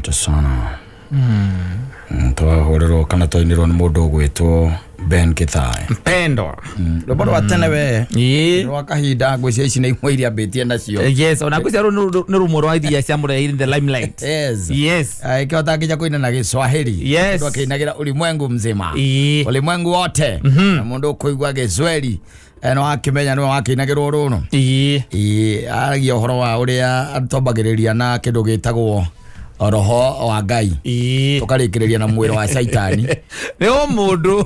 Asante sana. Twahũrĩrwo kana twainĩrwo nĩ mũndũ ũgwĩtwo Ben Githae. Mpendwa. Rwĩmbo rwa tene we. Ĩĩ. Rwa kahinda ngwĩciria ici nĩ imwe iria ambĩtie nacio. Yes, ona ngwĩciria rũu nĩ rũmwe rwa iria ciamũreheire in the limelight. Yes. Yes. Ĩkĩo atangĩja kũina na Gĩswahili. Yes. Mũndũ akĩinagĩra ulimwengu mzima. Ĩĩ. Ulimwengu wote. Na mũndũ ũkũigua Gĩswahili no akĩmenya nĩwe wakĩinagĩrwo rũno. Ĩĩ. Ĩĩ, aragia ũhoro wa ũrĩa twambagĩrĩria na kĩndũ gĩtagwo roho wa Ngai. Ĩĩ. Tũkarĩkĩrĩria na mwĩrĩ wa Caitani. Nĩ o mũndũ.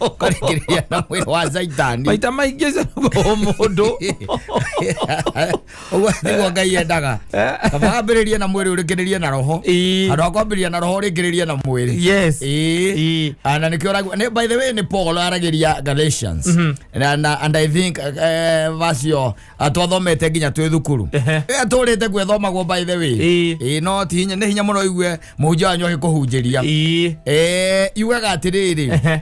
Tũkarĩkĩrĩria na mwĩrĩ wa Caitani. Maita maingĩ ũcio nĩguo o mũndũ. Ũguo nĩguo Ngai endaga. Kaba wambĩrĩrie na mwĩrĩ ũrĩkĩrĩrie na roho. Ĩĩ. Handũ ha kwambĩrĩria na roho ũrĩkĩrĩrie na mwĩrĩ. Yes. Ĩĩ. Ĩĩ. Ah, na nĩkĩo ũraigua by the way nĩ Paul aragĩria Galatians. Na, and I think verse ĩyo twathomete nginya twĩ thukuru. Ehe. Tũrĩte gwĩthomagwo by the way. Ĩĩ. Ĩĩ, no ti hinya, nĩ hinya mũno igue mũhunjia wanyu agĩkũhunjĩria. Ĩĩ. Yugaga atĩrĩrĩ, Ehe.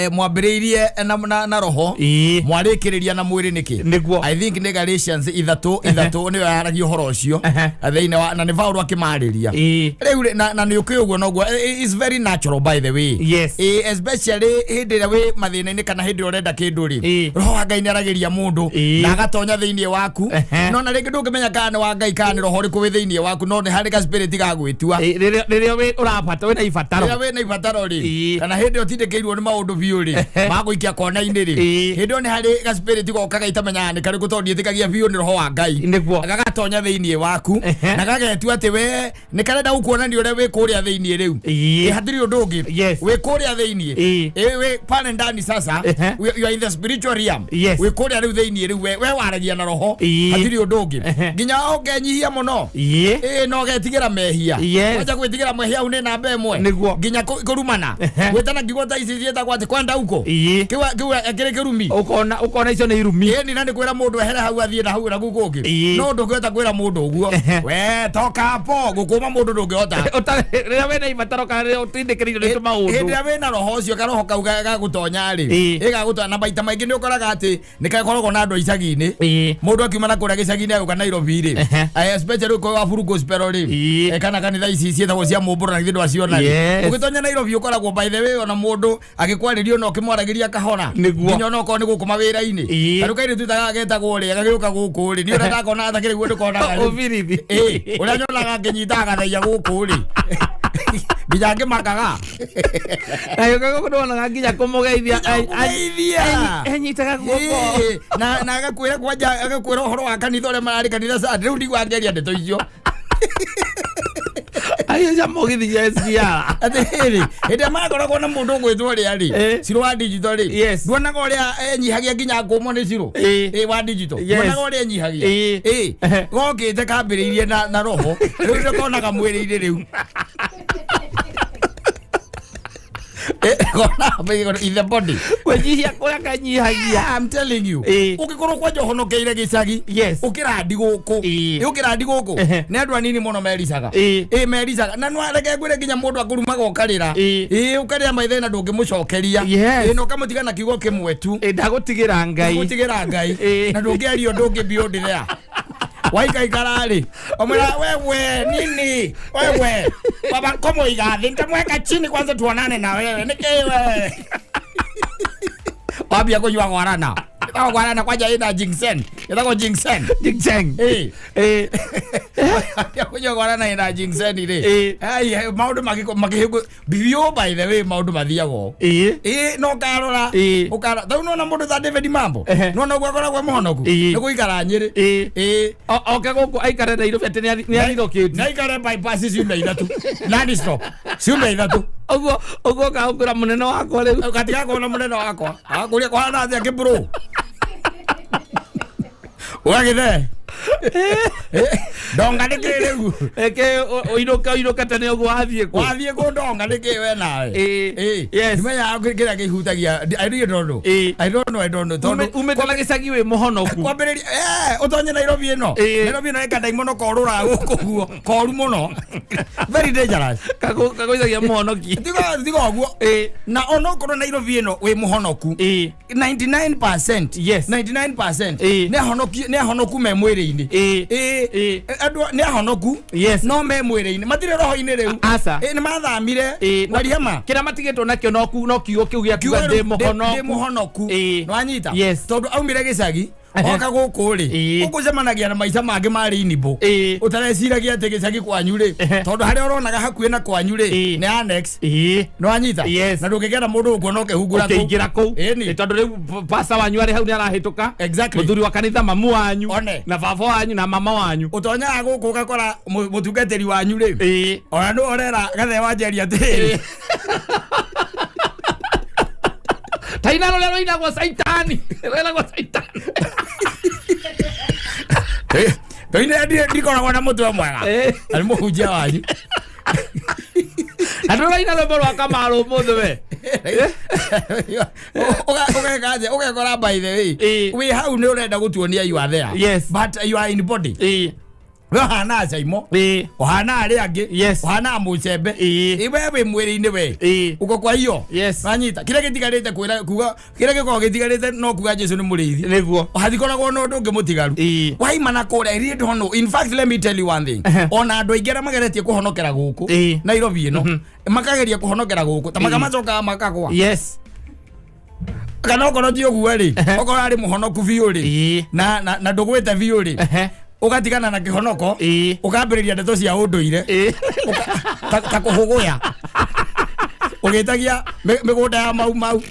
mwambĩrĩirie na roho, Ĩĩ. mwarĩkĩrĩria na mwĩrĩ nĩkĩ? Nĩguo. I think nĩ Galatians 3:3 nĩyo yaragia ũhoro ũcio. Ehe. Thĩinĩ wa na nĩ Paulo akĩmarĩria. Ĩĩ. Rĩu rĩ, na nĩ ũkĩ ũguo noguo, it's very natural by the way. Yes. Especially hĩndĩ ĩrĩa wĩ mathĩna-inĩ kana hĩndĩ ĩrĩa ũrenda kĩndũ rĩ, Ĩĩ. roho wa Ngai nĩ aragĩria mũndũ Ĩĩ. na agatonya thĩinĩ waku. Ehe. No na rĩngĩ ndũngĩmenya kana nĩ wa Ngai kana nĩ roho ũrĩkũ wĩ thĩinĩ waku, no nĩ harĩ ga spirit ga gwĩtua. Ĩĩ, rĩrĩa ũrabata wĩna ibataro. Rĩrĩa wĩna ibataro rĩ, Ĩĩ. kana hĩndĩ ĩyo ũtindĩkĩirwo nĩ maũndũ biũ rĩ, Ehe. magũikia kona-inĩ rĩ, Ĩĩ. hĩndĩ ĩyo nĩ harĩ ga spirit gokaga itamenyaga nĩ karĩkũ tondũ ndiĩtĩkagia biũ nĩ roho wa Ngai. Nĩguo. Gagatonya thĩinĩ waku Ehe. na gagetua atĩ we nĩ karenda gũkuonania ũrĩa wĩ kũrĩa thĩinĩ rĩu. Ĩĩ. Ĩ, hatirĩ ũndũ ũngĩ. Yes. Wĩ kũrĩa thĩinĩ. Ĩĩ. Ĩ, wĩ pale ndani sasa. Ehe. You are in the spiritual realm. Yes. Wĩ kũrĩa rĩu thĩinĩ rĩu we waragia na roho. Ĩĩ. Hatirĩ ũndũ ũngĩ. Ehe. Nginya ũkenyihia mũno. Ĩĩ. Ĩĩ, no ũgetigĩra mehia. Yes. Wanja gwĩtigĩra mehia au nĩ namba ĩmwe. Nĩguo. Nginya kũrumana. Ehe. Gwĩtana ngiugo ta ici ciĩtagwo atĩ kwenda huko. Ĩĩ. Kĩu kĩrĩ kĩrumi. Ũkona icio nĩ irumi. Ĩĩ, ni na nĩ kwĩra mũndũ ehere hau athiĩ na hau na kũu kũngĩ. Ĩĩ. No ndũngĩhota kwĩra mũndũ ũguo. Ehe. We toka hapo gũkũma mũndũ ndũngĩhota. Rĩrĩa wĩna ibataro kana rĩrĩa ũtindĩkĩrĩirio nĩ Hĩndĩ tũmaũndũ. ĩrĩa wĩna roho ũcio karoho kau gagũtonya rĩ, Ĩĩ. ĩgagũtonya na maita maingĩ nĩ ũkoraga atĩ nĩ gakoragwo na andũ a icagi-inĩ. Ĩĩ. Mũndũ akiuma na kũrĩa gĩcagi-inĩ agĩũka Nairobi rĩ, Ehe. especially ũkorwo wa Buru Gospel rĩ, Ĩĩ. kana kanitha ici ciĩtagwo cia Mũmbũro na githĩ ndwaciona rĩ. Yes. Ũgĩtonya Nairobi ũkoragwo by the way ona mũndũ agĩkwarĩria ona ũkĩmwaragĩria kahora. Nĩguo. Nginya ona okorwo nĩ gũkũ mawĩra-inĩ. Ĩĩ. Ta rĩu kairĩtu ta gaka getagwo rĩ, gagĩũka gũkũ rĩ, niĩ ũrĩa ndakona atakĩrĩ guo ndĩkonaga rĩ. Ũbirithi. Ĩĩ, ũrĩa nyonaga ngĩnyita agathaia gũkũ rĩ, nginya ngĩmakaga. Na gĩũka gũkũ nĩwonaga nginya kũmũgeithia. Nginya kũmũgeithia. Enyitaga guoko. Ĩĩ, na agakwĩra kwanja agakwĩra ũhoro wa kanitha ũrĩa mararĩ kanitha Sunday. Rĩu ndigua ngĩaria ndeto icio. Agĩca mũgithi cia SGR. Atĩrĩrĩ, hĩndĩ ĩrĩa marakoragwo na mũndũ ũgwĩtwo ũrĩa rĩ, Ĩĩ. Ciro wa digital rĩ, Yes. nduonaga ũrĩa enyihagia nginya ngũmwo nĩ Ciro. Ĩĩ. Ĩĩ, wa digital. Yes. Nduonaga ũrĩa enyihagia. Ĩĩ. Ĩĩ. Ehe. Gokĩte kambĩrĩirie na roho, rĩu nĩkonaga mwĩrĩ-inĩ rĩu. Kona in the body. Kwĩnyihia kũrĩa kanyihagia. I'm telling you. Ĩĩ. Ũngĩkorwo kwanja ũhonokeire gĩcagi, Yes. ũkĩrandi gũkũ, Ĩĩ. ũkĩrandi gũkũ, Ehe. nĩ andũ anini mũno mericaga. Ĩĩ. Ĩĩ, mericaga. Na no reke ngwĩre nginya mũndũ akũrumaga ũkarĩra. Ĩĩ. Ĩĩ, ũkarĩra maithe na ndũngĩmũcokeria. Yes. Ĩĩ, na ũkamũtiga na kiugo kĩmwe tu. Ĩĩ, ndagũtigĩra Ngai. Gũtigĩra Ngai. Ĩĩ. Na ndũngĩaria ũndũ ũngĩ beyond there. Waikaikara rĩ, ũmwĩra wewe nini wewe baba komo igathi nitamweka chini kwanza tuonane na wewe nĩkĩ we wambia kũnyua gwarana. Ĩtagwo gwarana kwanja ĩna ginseng. Ĩtagwo ginseng. Ginseng. Ĩĩ. Ĩĩ. Wambia kũnyua gwarana ĩna ginseng rĩ. Ĩĩ. Ai, maũndũ makĩhĩngũ biũ by the way maũndũ mathiaga ũũ. Ĩĩ. Ĩĩ, no ũkarora. Ĩĩ. Ũkarora. Ta rĩu nĩwona mũndũ ta David Mambo. Ehe. Nĩwona ũguo akoragwo e mũhonoku. Ĩĩ. Nĩ gũikara Nyĩrĩ. Ĩĩ. Ĩĩ. Oke gũkũ aikare Nairobi atĩ nĩ arirũkĩtie. Naikare bypass ciumia 3. Non stop. Ciumia 3. Ũguo ũguo ũkahũkũra mũnene wakwa rĩu. Gatiga kuona mũnene wakwa. Akũria kũhana atĩa kĩbro. Ũgagĩthe. Ndonga nĩkĩ rĩu? Eke ũinũke ũinũke tene ũguo wathiĩ kũ? Wathiĩ kũ ndonga nĩkĩ we nawe? Ĩĩ. Ĩĩ. Yes. Ndimenyaga kĩrĩa kĩhutagia. I really don't know. Ĩĩ. I don't know, I don't know. Tondũ Umĩte na gĩcagi wĩ mũhonoku. kwambĩrĩria ũtonye Nairobi ĩno. Ĩĩ. Nairobi ĩno ĩka ndaimono korũra gũkũ guo. Koru mũno. Very dangerous. Kagũithagia mũhonoki. Tiga ũguo. Ĩĩ. Na onokorwo Nairobi ĩno wĩ mũhonoku. Ĩĩ. 99%. Yes. 99%. Ĩĩ. Nĩ ahonoki, nĩ ahonoku me mwĩrĩ-inĩ. mwĩrĩ-inĩ. Ĩĩ. Ĩĩ. Ĩĩ. Andũ nĩ ahonoku. Yes. No me mwĩrĩ-inĩ matirĩ roho-inĩ rĩu. Aca. Ĩĩ, nĩ mathamire. Ĩĩ. Warihama. Kĩrĩa matigĩtwo nakĩo no kiugo kĩu gĩa Kiugo kuga rĩu, ndĩ mũhonoku. ndĩ mũhonoku. Ĩĩ. Nĩwanyita? Yes. Tondũ aumire gĩcagi oka gũkũ rĩ Ĩĩ. ũkũcemanagia na maica mangĩ marĩ inibũ Ĩĩ. ũtareciragia atĩ gĩcagi kwanyu rĩ Ehe. tondũ harĩa ũronaga hakuhĩ na kwanyu rĩ Ĩĩ. nĩ annex Ĩĩ. nĩwanyita Yes. na ndũngĩgera mũndũ ũkuona ũkĩhungura kũu. Ũkĩingĩra kũu. Ĩni. Ĩ, tondũ rĩu pasta wanyu arĩ hau nĩ arahĩtũka. Exactly. Mũthuri wa kanitha mamu wanyu. One. Na baba wanyu na mama wanyu. Ũtonyaga gũkũ ũgakora mũtungatĩri wanyu rĩ Ĩĩ. ona nĩ ũrera gathe wa njeri atĩrĩrĩ Taina rũrĩa rũinagwo caitani. Rũinagwo caitani. toine ndikoragwo na mũtwe mwega Ĩĩ. arĩ mũhunjia wanyu. Na ndũraina rwĩmbo rwa Kamaru ũmũthĩ we. Ũgeka atĩa ũgekora by the way Ĩĩ. wĩ hau nĩ ũrenda gũtuonia you are there. Yes. But you are in body. Ĩĩ. We ũhana Caimo, Ĩĩ. ũhana arĩa angĩ, Yes. ũhana mũcembe. Ĩĩ. Ĩ, we wĩ mwĩrĩ-inĩ we. Ĩĩ. Uko kwa hiyo Yes. wanyita kĩrĩa gĩtigarĩte kwĩra kuga kĩrĩa gĩkoragwo gĩtigarĩte no kuga Jesu nĩ mũrĩithi. Nĩguo. Hathikoragwo na ũndũ ũngĩ mũtigaru. Ĩĩ. Waima na kũrĩa I really don't know. In fact, let me tell you one thing. Ehe. Ona andũ aingĩ arĩa mageretie kũhonokera gũkũ Ĩĩ. Nairobi ĩno makageria kũhonokera gũkũ ta Ĩĩ. makamacokaga makagwa. Yes. Kana okorwo ti ũguo rĩ, Ehe. okorwo arĩ mũhonoku biũ rĩ, Ĩĩ. na ndũgwĩte biũ rĩ, Ehe. ũgatigana na kĩhonoko, Ĩĩ. ũkambĩrĩria ndeto cia ũndũire. Ĩĩ. Ta kũhũgũya ũgĩtagia mĩgũnda ya mau mau.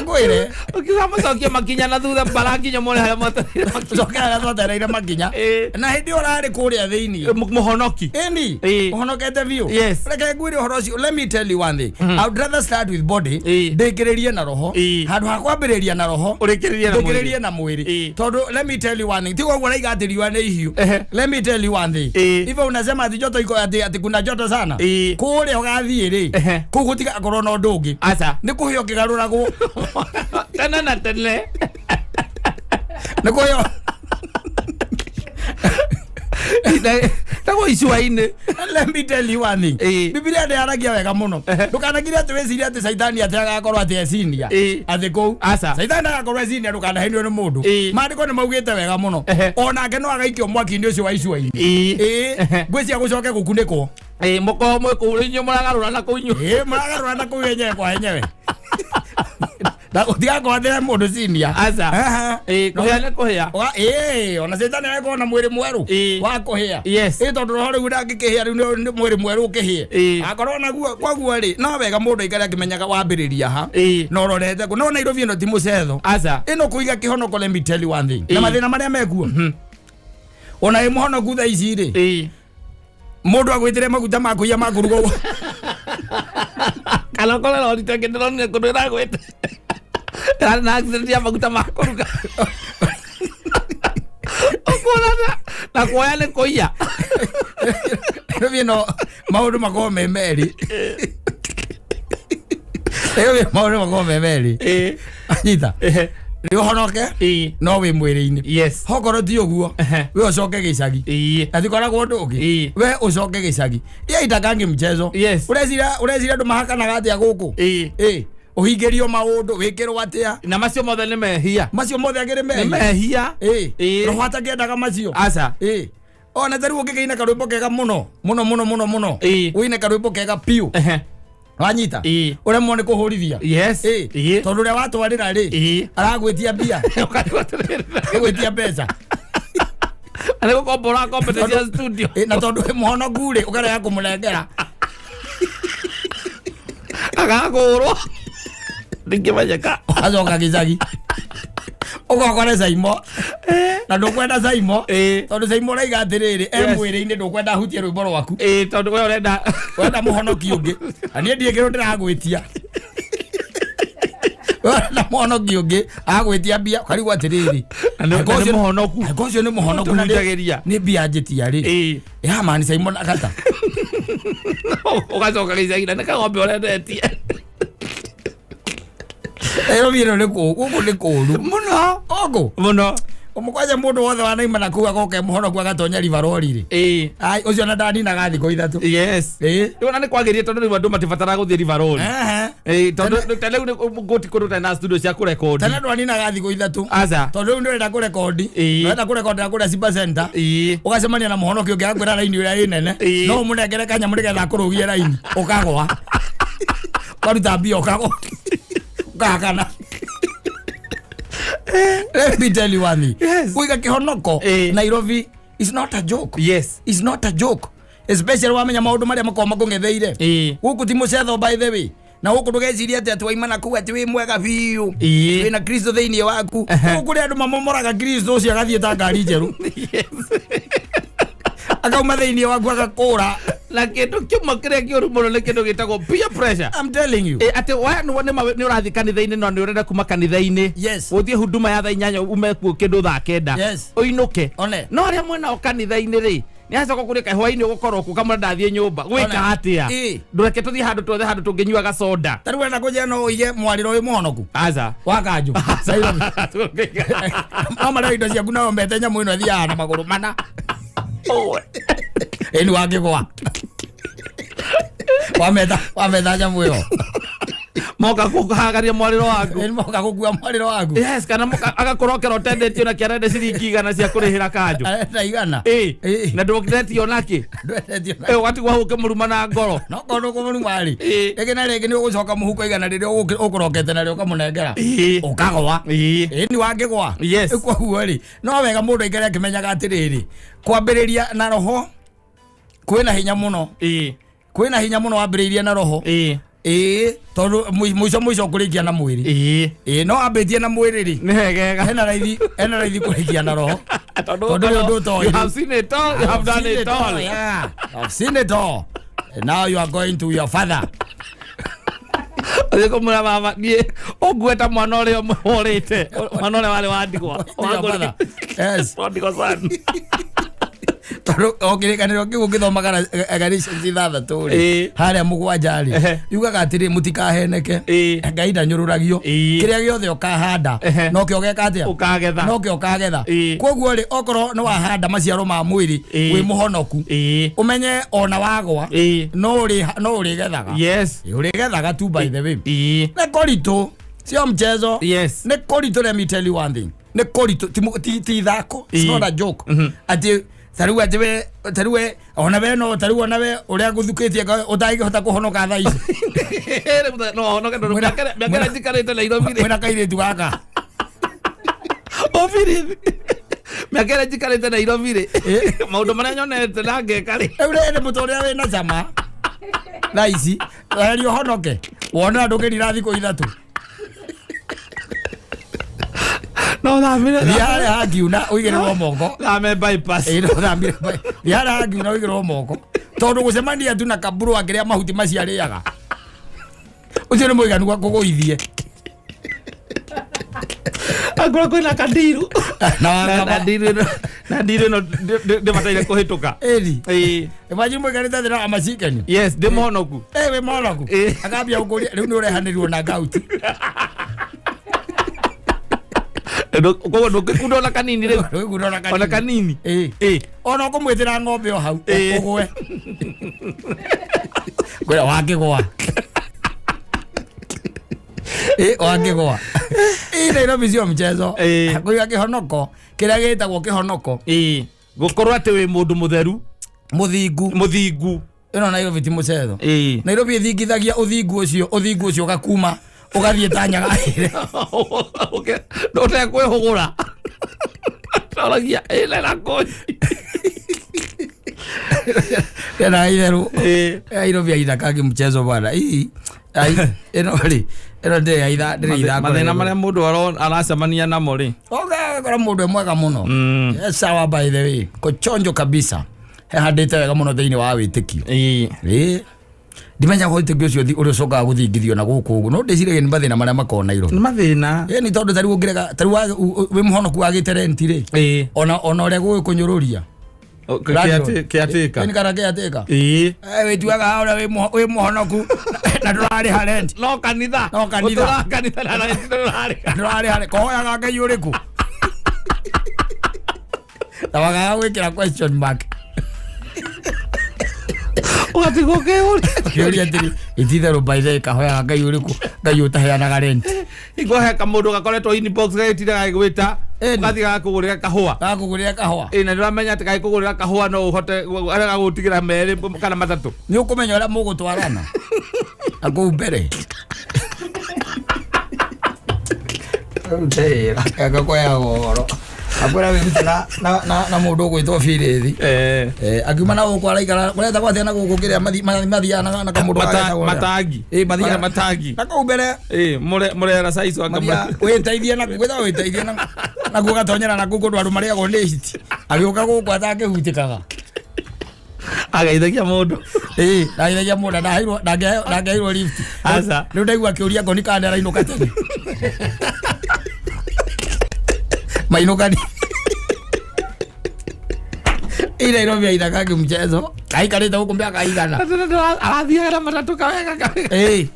Ngwĩre Ũkiuga macokie makinya na thutha mbara nginya mone harĩa mwetereire makinya. cokera harĩa twetereire makinya. Ĩĩ. Na hĩndĩ ĩyo ũrarĩ kũrĩa thĩiniĩ. Mũhonoki. Ĩni Ĩĩ. ũhonokete biũ. Yes. Reke ngwĩre ũhoro ũcio, let me tell you one thing. I would rather start with body, Ĩĩ. ndĩkĩrĩrie na roho Ĩĩ. handũ ha kwambĩrĩria na roho Ũrĩkĩrĩrie na mwĩrĩ. ndĩkĩrĩrie na mwĩrĩ. Ĩĩ. Tondũ let me tell you one thing, ti koguo raiga atĩ riũa nĩ ihiũ. Ehe. Let me tell you one thing, Ĩĩ. hivyo unasema ati joto iko ati kuna joto sana Ĩĩ. kũrĩa ũgathiĩ rĩ, Ehe. kũu gũtigakorwo na ũndũ ũngĩ. Aca. Nĩ kũhĩa ũkĩgarũragwo. Tene na tene. Nĩ kũhĩa. Tagwo icua-inĩ. Let me tell you one thing. Ĩĩ. Bibilia ndĩaragia wega mũno. Ndũkanakire atĩ wĩcirie atĩ caitani atĩ agakorwo atĩ ecinia Ĩĩ. atĩ kũu Aca. caitani agakorwo ecinia, ndũkanahenio nĩ mũndũ. Ĩĩ. Maandĩko nĩ maugĩte wega mũno Ehe. onake no agaikio mwaki-inĩ ũcio wa icua-inĩ. Ĩĩ. Ĩĩ, Ehe. ngwĩciria gũcoke gũkunĩkwo. Ĩĩ, mũkorwo mwĩ kũu inyuĩ mũragarũra na kũu inyuĩ. Ĩĩ, mũragarũra na kũu enyewe kwa enyewe na ũtigakwathĩre mũndũ cinia. Aca. Ehe. Ĩĩ, kũhĩa nĩ kũhĩa. Ĩĩ, ona caitani agakorwo na mwĩrĩ mwerũ Ĩĩ. wa kũhĩa. Yes. Ĩĩ, tondũ roho rĩu ndangĩkĩhĩa rĩu nĩ mwĩrĩ mwerũ ũkĩhĩe. Ĩĩ. Akorwo naguo kwaguo rĩ, no wega mũndũ aikare akĩmenyaga wambĩrĩria ha Ĩĩ. na ũrorete kũ. No Nairobi ĩno ti mũcetho. Aca. Ĩno kũiga kĩhonoko, let me tell you one thing, na Ĩĩ. mathĩna marĩa mekuo, ona ĩ mũhonoku thaa ici rĩ, Ĩĩ. mũndũ agwĩtĩre maguta ma kũiya ma kũruga ũguo. Kana ũkore rori ta ĩngĩ ndĩronire kũndũ ĩragwĩte. Ĩrarĩ na accident ya maguta ma kũruga. Ũkuona na kuoya nĩ kũiya. Nairobi ĩno maũndũ makoragwo me merĩ. Nairobi maũndũ makoragwo me merĩ. Ĩĩ. Anyita Ehe. nĩ ũhonoke Ĩĩ. no wĩ mwĩrĩ-inĩ. Yes. Hokorwo ti ũguo, Ehe. we ũcoke gĩcagi. Ĩĩ. Na tikoragwo ũndũ ũngĩ. Ĩĩ. We ũcoke gĩcagi iya itakangi mchezo. Yes. Ũreciria andũ mahakanaga atĩa gũkũ? Ĩĩ. Ĩĩ, ũhingĩrio maũndũ wĩkĩrwo atĩa. Na macio mothe nĩ mehia. Macio mothe akĩrĩ Nĩ mehia. mehia. Ĩĩ. Ĩĩ. Roho atakĩendaga macio. Aca. Ĩĩ, ona ta rĩu ũngĩkĩina karwĩmbo kega mũno mũno mũno mũno mũno, Ĩĩ. ũine karwĩmbo kega piũ, Ehe. wanyita, Ĩĩ. ũremwo nĩ kũhũrithia. Yes. Ĩĩ. Ĩĩ. Tondũ ũrĩa watwarĩra rĩ, Ĩĩ. aragwĩtia mbia. Ũkarigwo atĩrĩrĩ. Agwĩtia mbeca. Na nĩ gũkombora kombete cia studio. Ĩĩ, na tondũ wĩ mũhonoku rĩ, ũkarega kũmũnengera. Agagũrwo. Ndingĩmenyeka. Ũgacoka gĩcagi ũgokore caimo na ndũkwenda caimo, Ĩĩ. tondũ caimo ũraiga atĩrĩrĩ e Yes. mwĩrĩ-inĩ ndũkwenda ahutie rwĩmbo rwaku. Ĩĩ, tondũ we ũrenda Wenda mũhonoki ũngĩ na niĩ ndiĩ kĩndũ ndĩragwĩtia. Wenda mũhonoki ũngĩ agwĩtia mbia ũkarigwo atĩrĩrĩ, Na nĩ mũhonoku. angĩkorwo ũcio nĩ mũhonoku na Tũhunjagĩria. nĩ mbia njĩtia rĩ, Ĩĩ. yamani caimo na kata. Ũgacoka gĩcagi na nĩ kagombe ũrendetie. Nairobi ĩno nĩ kũũ gũkũ nĩ kũũru Mũno. Gũkũ Mũno. Mũkwanja mũndũ wothe wanaima na kuu agoka mũhonoku agatonya rivarori rĩ. Ĩĩ. Ai, ũcio ona ndaninaga thikũ 3. Yes. Ĩĩ. Rĩu ona nĩ kwagĩrire tondũ rĩu andũ matibataraga gũthiĩ rivarori. Ehe. Ĩĩ, tondũ ta rĩu gũti kũndũ ũtarĩ na studio cia kũrekondi. Tene ndwaninaga thikũ 3. Aca. Tondũ rĩu nĩũrenda kũrekondi. Ĩĩ. Ũrenda kũrekondera kũrĩa Simba Center. Ĩĩ. Ũgacemania na mũhonoki ũngĩ agakwĩra raini ĩrĩa ĩ nene. Ĩĩ. No ũmũnengere kanyamũ nĩgetha akũrũgie raini. Ũkagwa. Ũkaruta mbia ũkagwa. Ũkahakana. Let me tell you one thing. Yes. Kuiga kĩhonoko Ĩĩ. Nairobi is not a joke. Yes. It's not a joke. Especially wamenya maũndũ marĩa makoragwo makũng'etheire. Ĩĩ. Gũkũ ti mũcetho by the way. Na gũkũ ndũgecirie atĩ atĩ waima na kũu atĩ wĩ mwega biũ. Ĩĩ. Wĩna Kristo thĩinĩ waku. Ehe. Gũkũ kũrĩ andũ mamomoraga Kristo ũcio agathiĩ ta ngari njerũ. Yes. Akauma thĩinĩ waku agakũra. Na kĩndũ kĩmwe kĩrĩa kĩũru mũno nĩ kĩndũ gĩtagwo peer pressure. I'm telling you. Ĩ, atĩ wa nĩ ũrathiĩ kanitha-inĩ no nĩ ũrenda kuma kanitha-inĩ. Yes. Ũthiĩ huduma ya thaa 8 ume kuo kĩndũ thaa 9. Yes. Ũinũke. One. No arĩa mwena kanitha-inĩ rĩ nĩ acoka kũrĩ kaĩ hwainĩ ũgũkorwo kũ kamũra ndathiĩ nyũmba gwĩka One. atĩa. Ĩ. Ndũreke tũthiĩ handũ twethe handũ tũngĩnyua soda. Ta rĩu wenda kũnjĩra no ũige mwarĩro wĩ mũhonoku. Aca. Wa kanjũ. Nairobi. No marĩa indo ciaku nao mete nyamũ ĩno ĩthiaga na magũrũ mana. Ĩni wangĩgwa. Wameta nyamũ ĩyo. Moka kũhagaria mwarĩro waku. Ĩni moka gũkua mwarĩro waku. Yes, kana agakorwo ũtendetio na kĩarenda ciringi 100 cia kũrĩhĩra kanjũ. Arenda 100. Ĩ. Ĩ. Na ndũkĩretio nakĩ. Ndwendetio na Ĩ, ũgatigwo hau ũkĩmũruma na ngoro. no korwo ndũkũmũruma rĩ. Ĩ. Rĩngĩ na rĩngĩ nĩ ũgũcoka mũhuko 100 rĩrĩa ũkũrokete narĩo ũkamũnengera. Ĩ. Ũkagwa. Ĩ. Ĩni wangĩgwa. Yes. Koguo rĩ, no wega mũndũ aikare akĩmenyaga atĩrĩrĩ, kwambĩrĩria na roho kwĩna hinya mũno. Ĩ. Kwĩna hinya mũno wambĩrĩirie na roho. Ĩ. Ĩĩ, tondũ mũico mũico ũkũrĩkia na mwĩrĩ. Ĩ. Ĩĩ, no ambĩtie na mwĩrĩ rĩ. Nĩ hegega. Hena raithi kũrĩkia na roho. Tondũ Tondũ nĩ ũndũ ũtoĩ. You have seen it all, you have done it all. Yeah. I've seen it all. And now you are going to your father. Ũthiĩ kũmwĩra baba niĩ ũngue ta mwana ũrĩa ũrĩte mwana ũrĩa warĩ wa ndigwa. To your father. Yes. Wa ndigwa sana. Tondũ o kĩrĩkanĩro kĩu ũngĩthomaga Galatians 6 rĩ, Ĩĩ. harĩa 7 rĩ, Ehe. yugaga atĩrĩ mũtikaheneke. Ĩĩ. Ngai ndanyũrũragio. Ĩĩ. Kĩrĩa gĩothe ũkahanda Ehe. nokĩo ũgeka atĩa? Ũkagetha. Nokĩo ũkagetha. Ĩĩ. Koguo rĩ, okorwo nĩ wahanda maciaro ma mwĩrĩ Ĩĩ. wĩ mũhonoku, Ĩĩ. ũmenye ona wagwa Ĩĩ. no ũrĩgethaga. Yes. Ũrĩgethaga tu by the way. Ĩĩ. Nĩ kũritũ, sio mchezo. Yes. Nĩ kũritũ, let me tell you one thing. Nĩ kũritũ, ti ithako. It's Ĩĩ. not a joke. Atĩ tarĩu atĩ we tarĩu we ona we no tarĩu ona we ũrĩa ngũthukĩtie ũtangĩhota kũhonoka thaa ici. No honoke tondũ mĩaka ĩrĩa njikarĩte Nairobi rĩ. Mwĩna kairĩtu gaka. Obirithi. Mĩaka ĩrĩa njikarĩte Nairobi rĩ. Maũndũ marĩa nyonete na ngeka rĩ. Rĩu rĩrĩ mũtũrĩre wĩna cama thaa ici weria ũhonoke wone ndũngĩrira thikũ 3. No thamire. Thiĩ harĩa hangiuna ũigĩrĩrwo moko. Thame bypass. Ĩĩ, no thambire thiĩ harĩa hangiuna ũigĩrĩrwo moko tondũ gũcemania tu na kaburu akĩrĩa mahuti macio arĩaga ũcio nĩ mũiganu wa kũgũithie. Angorwo kwĩna kandiru. Na Na wakaba. ndiru ĩno na ndiru ĩno ndĩbataire kũhĩtũka. Ĩri. Ĩĩ. Imagine mũikarĩte thĩ na amacikeni. Yes, ndĩ mũhonoku. Ĩ, wĩ mũhonoku. Ĩĩ. Akambia gũkũria rĩu nĩ ũrehanĩrwo na ngauti. Koguo ndũngĩkunda ona kanini rĩu. Ndũngĩkunda ona kanini. Ona kanini. Ĩĩ. Ĩĩ. Ona ũkũmwĩtĩra ng'ombe o hau Ĩĩ. ũgwe. Kwĩra wangĩgwa. Ĩ, wangĩgwa. Ĩ, Nairobi sio mchezo. Ĩĩ. Kũiga kĩhonoko kĩrĩa gĩtagwo kĩhonoko Ĩĩ. Gũkorwo atĩ wĩ mũndũ mũtheru, mũthingu. Mũthingu. Ĩno Nairobi ti mũcetho. Ĩĩ. Nairobi ĩthingithagia ũthingu ũcio, ũthingu ũcio ũgakuma ũgathiĩ ta nyaga. Ũtekwĩhũgũra. Toragia ĩna na kũi. Tena itherũ. Ĩĩ. Nairobi aithakangi mchezo bwana. Ii. Ai, ĩno rĩ, ĩno ndĩrĩ aitha, ndĩrĩ ithako. Mathĩna marĩa mũndũ aracemania namo rĩ. Ũgakora mũndũ e mwega mũno. Yes, sawa by the way. Kũchonjo kabisa. Hehandĩte wega mũno thĩinĩ wa wĩtĩkio. Ĩĩ. Ĩĩ. Ndimenyaga wĩtĩkio ũcio ũrĩa ũcokaga gũthingithio na gũkũ ũguo. No ndĩciragia nĩ mathĩna marĩa makoragwo Nairobi. Nĩ mathĩna. Ĩĩ nĩ tondũ tarĩu ũngĩrega tarĩu wĩ mũhonoku wagĩte renti rĩ. Ĩĩ. Ona ũrĩa gũgĩkũnyũrũria. Kĩatĩka. Ĩni kana kĩatĩka. Ĩĩ. Wĩtuaga ũrĩa wĩ mũhonoku na ndũrarĩha rent. No kanitha. No kanitha. Ũtũraga kanitha na renti ndũrarĩha. Ndũrarĩha rent. Kũhoyaga Ngai ũrĩkũ? Na wagaga gwĩkĩra question mark. Ũgatigwo ũkĩũria. Kĩũria atĩrĩ, ititherũ by the way, kahoyaga Ngai ũrĩkũ, Ngai ũtaheanaga rent? Hingo he kamũndũ gakoretwo inbox gagĩtinda gagĩgwĩta. Ĩni. Ũgathiĩ gagakũgũrĩra kahũa. Gakũgũrĩra kahũa. Ĩ, na nĩũramenya atĩ gagĩkũgũrĩra kahũa no ũhote arĩa gagũtigĩra merĩ kana matatũ. Nĩ ũkũmenya ũrĩa mũgũtwarana na kũu mbere. Gakoyaga ũhoro akwĩra wĩrute na mũndũ ũgwĩtwo Birithi. Eh. Akiuma na gũkũ araikara kũretagwo atĩa na gũkũ kĩrĩa mathiaga na kamũndũ gagetagwo ũrĩa? Matangi. Ĩ, mathiaga matangi. Na kũu mbere. Ĩ, mũrera saizi wa Mathiaga wĩteithie na gwĩtagwo wĩteithie na kuo gatonyera na kũu kũndũ andũ marĩagwo nĩ hiti. Agĩũka gũkũ atangĩhutĩkaga. Ageithagia mũndũ. Ĩ, ndageithagia mũndũ ndaheirwo ndangĩheirwo lift. Aca. Rĩu ndaigua akĩũria ngoni kana nĩarainũka tene. Mainũkani. Ĩ, Nairobi aithakagi mchezo. Aikarĩte gũkũ mĩaka igana. Arathiaga na matatũ kawega kawega. Ĩ.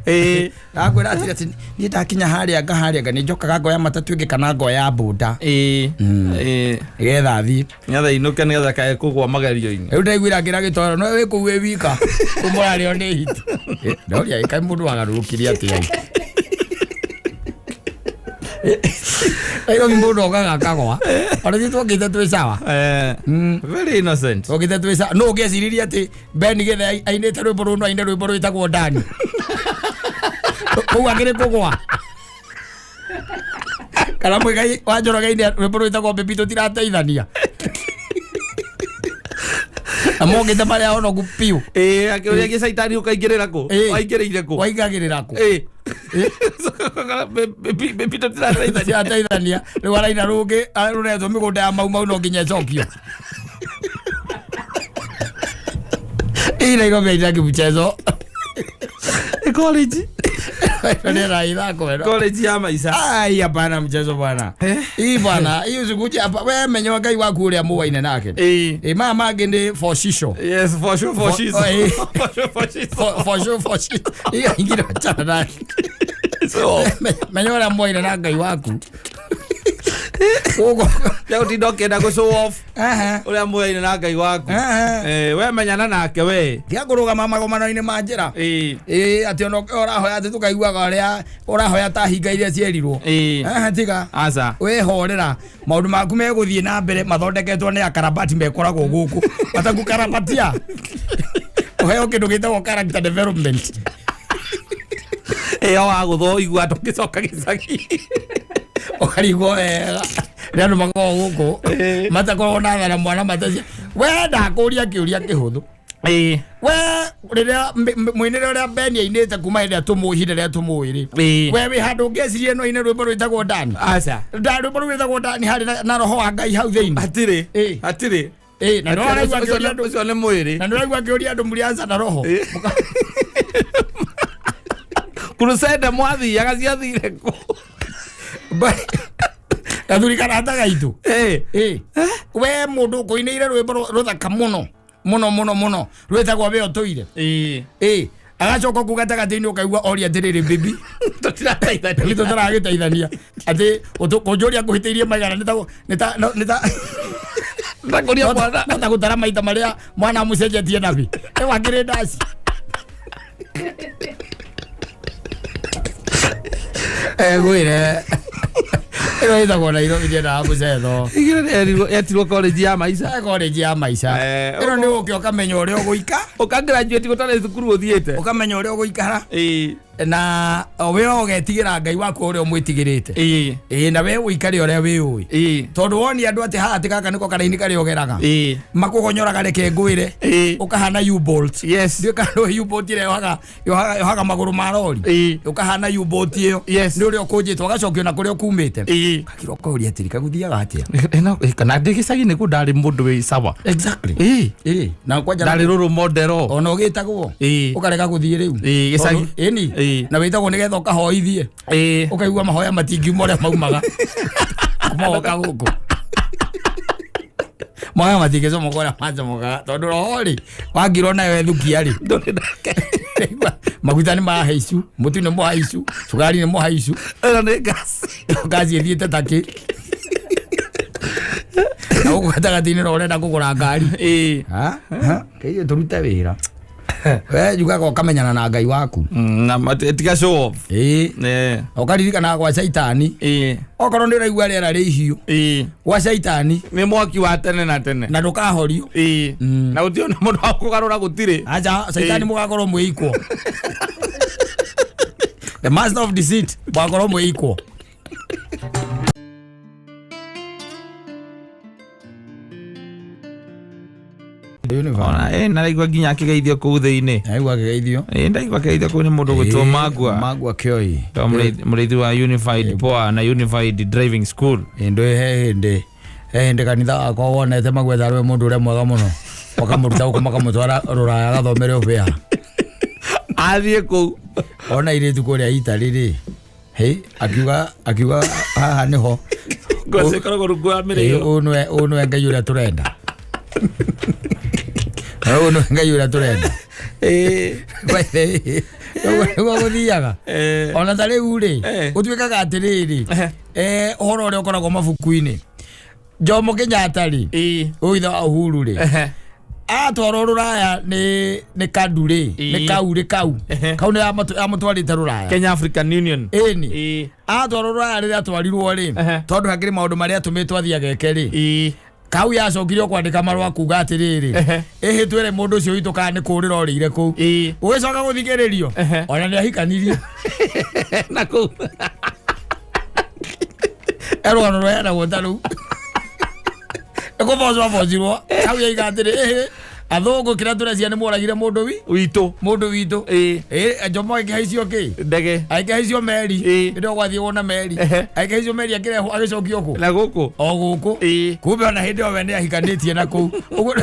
Ĩ. Ndakwĩra atĩrĩ atĩ niĩ ndakinya harĩa nga harĩa nga nĩnjokaga ngoya matatũ ĩngĩ kana ngoya boda. Ĩ. Ĩ. Nĩgetha thiĩ. Nĩgetha inũke nĩgetha kae kũgwa magerio-inĩ. Rĩu ndaiguire akĩra gĩtoro no wĩ kũu wĩ wika kũmũrarĩo nĩ hiti. Ndoria kaĩ mũndũ wagarũrũkire atĩa ĩ? Nairobi mũndũ okaga akagwa. Ona ithuĩ twokĩte twĩ sawa. Eh. Very innocent. Twokĩte twĩ sawa. Nũ ũngĩeciririe atĩ Ben Githe ainĩte rwĩmbo rũu no aine rwĩmbo rwĩtagwo Ndani. Kũu akĩrĩ kũgwa. Kana Mũigai wa Njoroge aine rwĩmbo rwĩtagwo Baby tũtirateithania. Na mokĩte marĩ ahonoku biũ. Ĩ, akĩũria gĩcaitani ũkaingĩrĩra kũ? Ĩ. Waingĩrĩire kũ? Waingagĩrĩra kũ? Ĩ. Baby tũtirateithania. Tũtirateithania. Rĩu araina rũngĩ rũretwo mĩgũnda ya Mau Mau no nginya ĩcokio. Ĩ, Nairobi haitaki mchezo. Ĩ, college. Nĩ ithako ĩno. College ya maica. Ai, hapana mchezo bwana. Eh? Hii bwana, hii usikuje hapa. Wewe menya Ngai waku ũrĩa mũwaine nake. Ĩ. Ĩ, maya mangĩ nĩ for shisho. Yes, for sure, for shizo. Oh, eh. For sure, for shizo. For sure, for shisho. Hiyo ingine wachana nayo. So, Menya ũrĩa mũwaine na Ngai waku. Ũguo. ya ũtinda ũkĩenda gũ show off Aha. ũrĩa mũyaine na Ngai waku. Aha. Eh, we menyana nake we. Tiga kũrũgama magomano-inĩ ma njĩra. Ĩ. Ĩ, atĩ ona ũrahoya atĩ tũkaiguaga ũrĩa ũrahoya ta hinga iria cierirwo. Ĩ. Aha, tiga. Aca. Wĩhorera maũndũ maku megũthiĩ na mbere mathondeketwo nĩ akarabati mekoragwo gũkũ matakũkarabatia ũheo kĩndũ gĩtagwo character development. Ĩyo wagũthwo ũigua ndũngĩcoka gĩcagi. Ũkarigwo wega nĩ andũ makoragwo gũkũ Ĩ. matakoragwo na thara mwana matacia. We ndakũria kĩũria kĩhũthũ. Ĩ. We rĩrĩa mũinĩre ũrĩa Ben ainĩte kuma hĩndĩ ĩrĩa tũmũĩ ihinda rĩrĩa tũmũĩ rĩ, Ĩ. we wĩ handũ ũngĩecirie no aine rwĩmbo rwĩtagwo Ndani? Aca. Rwĩmbo rũu rwĩtagwo Ndani harĩ na roho wa Ngai hau thĩinĩ. Hatirĩ. Ĩ. Hatirĩ. Ĩ, na nĩũraigua akĩũria andũ Ũcio nĩ mwĩrĩ. na nĩũraigua akĩũria andũ mũrĩ na roho. Crusade mwathiaga ciathire kũ? Gathuri karata gaitũ. Ĩ. Ĩ. We mũndũ ũkũinĩire rwĩmbo rũthaka mũno mũno mũno mũno rwĩtagwo we ũtũire. Ĩ. Ĩ, agacoka kũu gatagatĩ-inĩ ũkaigua oria atĩrĩrĩ bibi Tũtirateithania. nĩ tũtaragĩteithania atĩ kũnjũria ngũhĩtĩirie maigana nĩ ta Ndakũria mwana. no ta gũtara maita marĩa mwana amũcenjetie nabi. Ĩ, wakĩrĩ ndaci. Ngwĩre ĩno ĩtagwo Nairobi ndĩendaga mũcetho. Igĩrĩ yetirwo college ya maica. College ya maica. Ĩno nĩ ũke ũkamenya ũrĩa ũgũika. Ũka graduate gũtarĩ thukuru ũthiĩte. Ũkamenya ũrĩa ũgũikara. Ĩ. Na we ũgetigĩra Ngai waku ũrĩa ũmwĩtigĩrĩte. Ĩ. Ĩ, na we ũikare ũrĩa wĩũĩ. Ĩ. Tondũ wonia andũ atĩ haha atĩ gaka nĩko karaini karĩa ũgeraga. Ĩ. Makũgonyoraga reke ngwĩre. Ĩ. Ũkahana U-Bolt. Yes. Ndiũĩ kana nĩ U-Bolt ĩrĩa yohaga magũrũ ma rori. Ĩ. Ũkahana U-Bolt ĩyo. Yes. Nĩ ũrĩa ũkũnjĩtwo ũgacokio na kũrĩa ũkumĩte. Ĩ. Gakira ũkoria atĩrĩ kagũthiaga atĩa? Ĩno kana ndĩ gĩcagi nĩkuo ndarĩ mũndũ wĩ sawa. Exactly. Ĩ. Ĩ, na kwanja Ndarĩ rũrũ modero. ona ũgĩtagwo. Ĩ. Ũkarega gũthiĩ rĩu. Ĩ, gĩcagi. Ĩni. Ĩ. Na wĩtagwo nĩgetha ũkahoithie. Ĩ. Ũkaigua mahoya matingiuma ũrĩa maumaga. Moka gũkũ. Mahoya matingĩcomoka ũrĩa macomokaga tondũ roho rĩ wangirwo nayo ethukia rĩ. Ndũrĩ nake. Maguta nĩ mahaicu, mũtu nĩ mũhaicu, cukari nĩ mũhaicu. Ĩno nĩ ngasi. Ngaci ĩthiĩte takĩ. Na gũkũ gatagatĩ-inĩ no ũrenda kũgũra ngari. Ĩĩ. Ha? Ha? Kĩiyo tũrute wĩra. We njugaga ũkamenyana na Ngai waku. Na tiga show off. Ĩĩ. Eh. Ũkaririkanaga gwa caitani. Ĩĩ. Okorwo nĩ ũraigua rĩera rĩ ihiũ. Ĩĩ. Gwa caitani Nĩ mwaki wa tene na tene. na ndũkahorio. Ĩĩ. Na gũtirĩ na mũndũ wa kũgarũra gũtirĩ. Acha caitani Ĩĩ. mũgakorwo mwĩ equal. The master of deceit mũgakorwo mwĩ equal. Ona ĩ naraigua nginya akĩgeithio kũu thĩinĩ. Naigua akĩgeithio. Ĩ ndaigua akĩgeithio kũu nĩ mũndũ ũgwĩtwo Magua. Magua Kĩoi. To mũrĩithi wa Unified Poa na Unified Driving School. Hĩndĩ he hĩndĩ he hĩndĩ kanitha wakwa wonete magwetha arĩ we mũndũ ũrĩa mwega mũno makamũruta gũkũ makamũtwara rũraya agathomere ũbĩa. Athiĩ kũu. Ona airĩtu kũrĩa Italy rĩ, hĩ akiuga akiuga haha nĩho. Ngwaci ĩkoragwo rungu wa mĩrĩo. Ũyũ nĩwe ũyũ nĩwe Ngai ũrĩa tũrenda. Ũyũ nĩwe Ngai ũrĩa tũrenda. Ĩĩ. By the way, ũguo nĩguo gũthiaga. Eh. Ona ta rĩu rĩ, Eh. gũtuĩkaga atĩrĩrĩ, Eh. ũhoro ũrĩa ũkoragwo mabuku-inĩ. Jomo Kenyatta rĩ, Ĩĩ. ũyũ ithe wa Uhuru rĩ, Ehe. atwarwo rũraya nĩ kandu rĩ, nĩ Ĩĩ. kau rĩ kau. Ehe. Kau nĩ amũtwarĩte rũraya. Kenya African Union. Ĩni. Ĩĩ. Atwarwo rũraya rĩrĩa atwarirwo rĩ, Ehe. tondũ hakĩrĩ maũndũ marĩa atũmĩtwo athiĩ ageke rĩ, Ĩĩ. kau yacokire o kwandĩka marũa kuga atĩrĩrĩ, Ehe. ĩhĩ twĩre mũndũ ũcio witũ kana nĩ kũũrĩra orĩire kũu. Ĩĩ. Ũgĩcoka gũthikĩrĩrio, Ehe. ona nĩ ahikanirie. Na kũu. Erũgano rũheanagwo ta rũu. Nĩ kũbocwo abocirwo, kau yaiga atĩrĩ, ĩhĩ, athũngũ kĩrĩa tũrecia nĩ moragire mũndũ wi Witũ. mũndũ witũ. Ĩĩ. Ĩĩ, Jomo akĩhaicio kĩ? Ndege. Akĩhaicio meri. Ĩĩ. Hĩndĩ ĩyo gwathiagwo na meri. Ehe. Akĩhaicio meri akĩrehwo agĩcokio kũ? Na gũkũ. O gũkũ. Ĩĩ. Kumbe ona hĩndĩ ĩyo we nĩ ahikanĩtie na kũu. Ũguo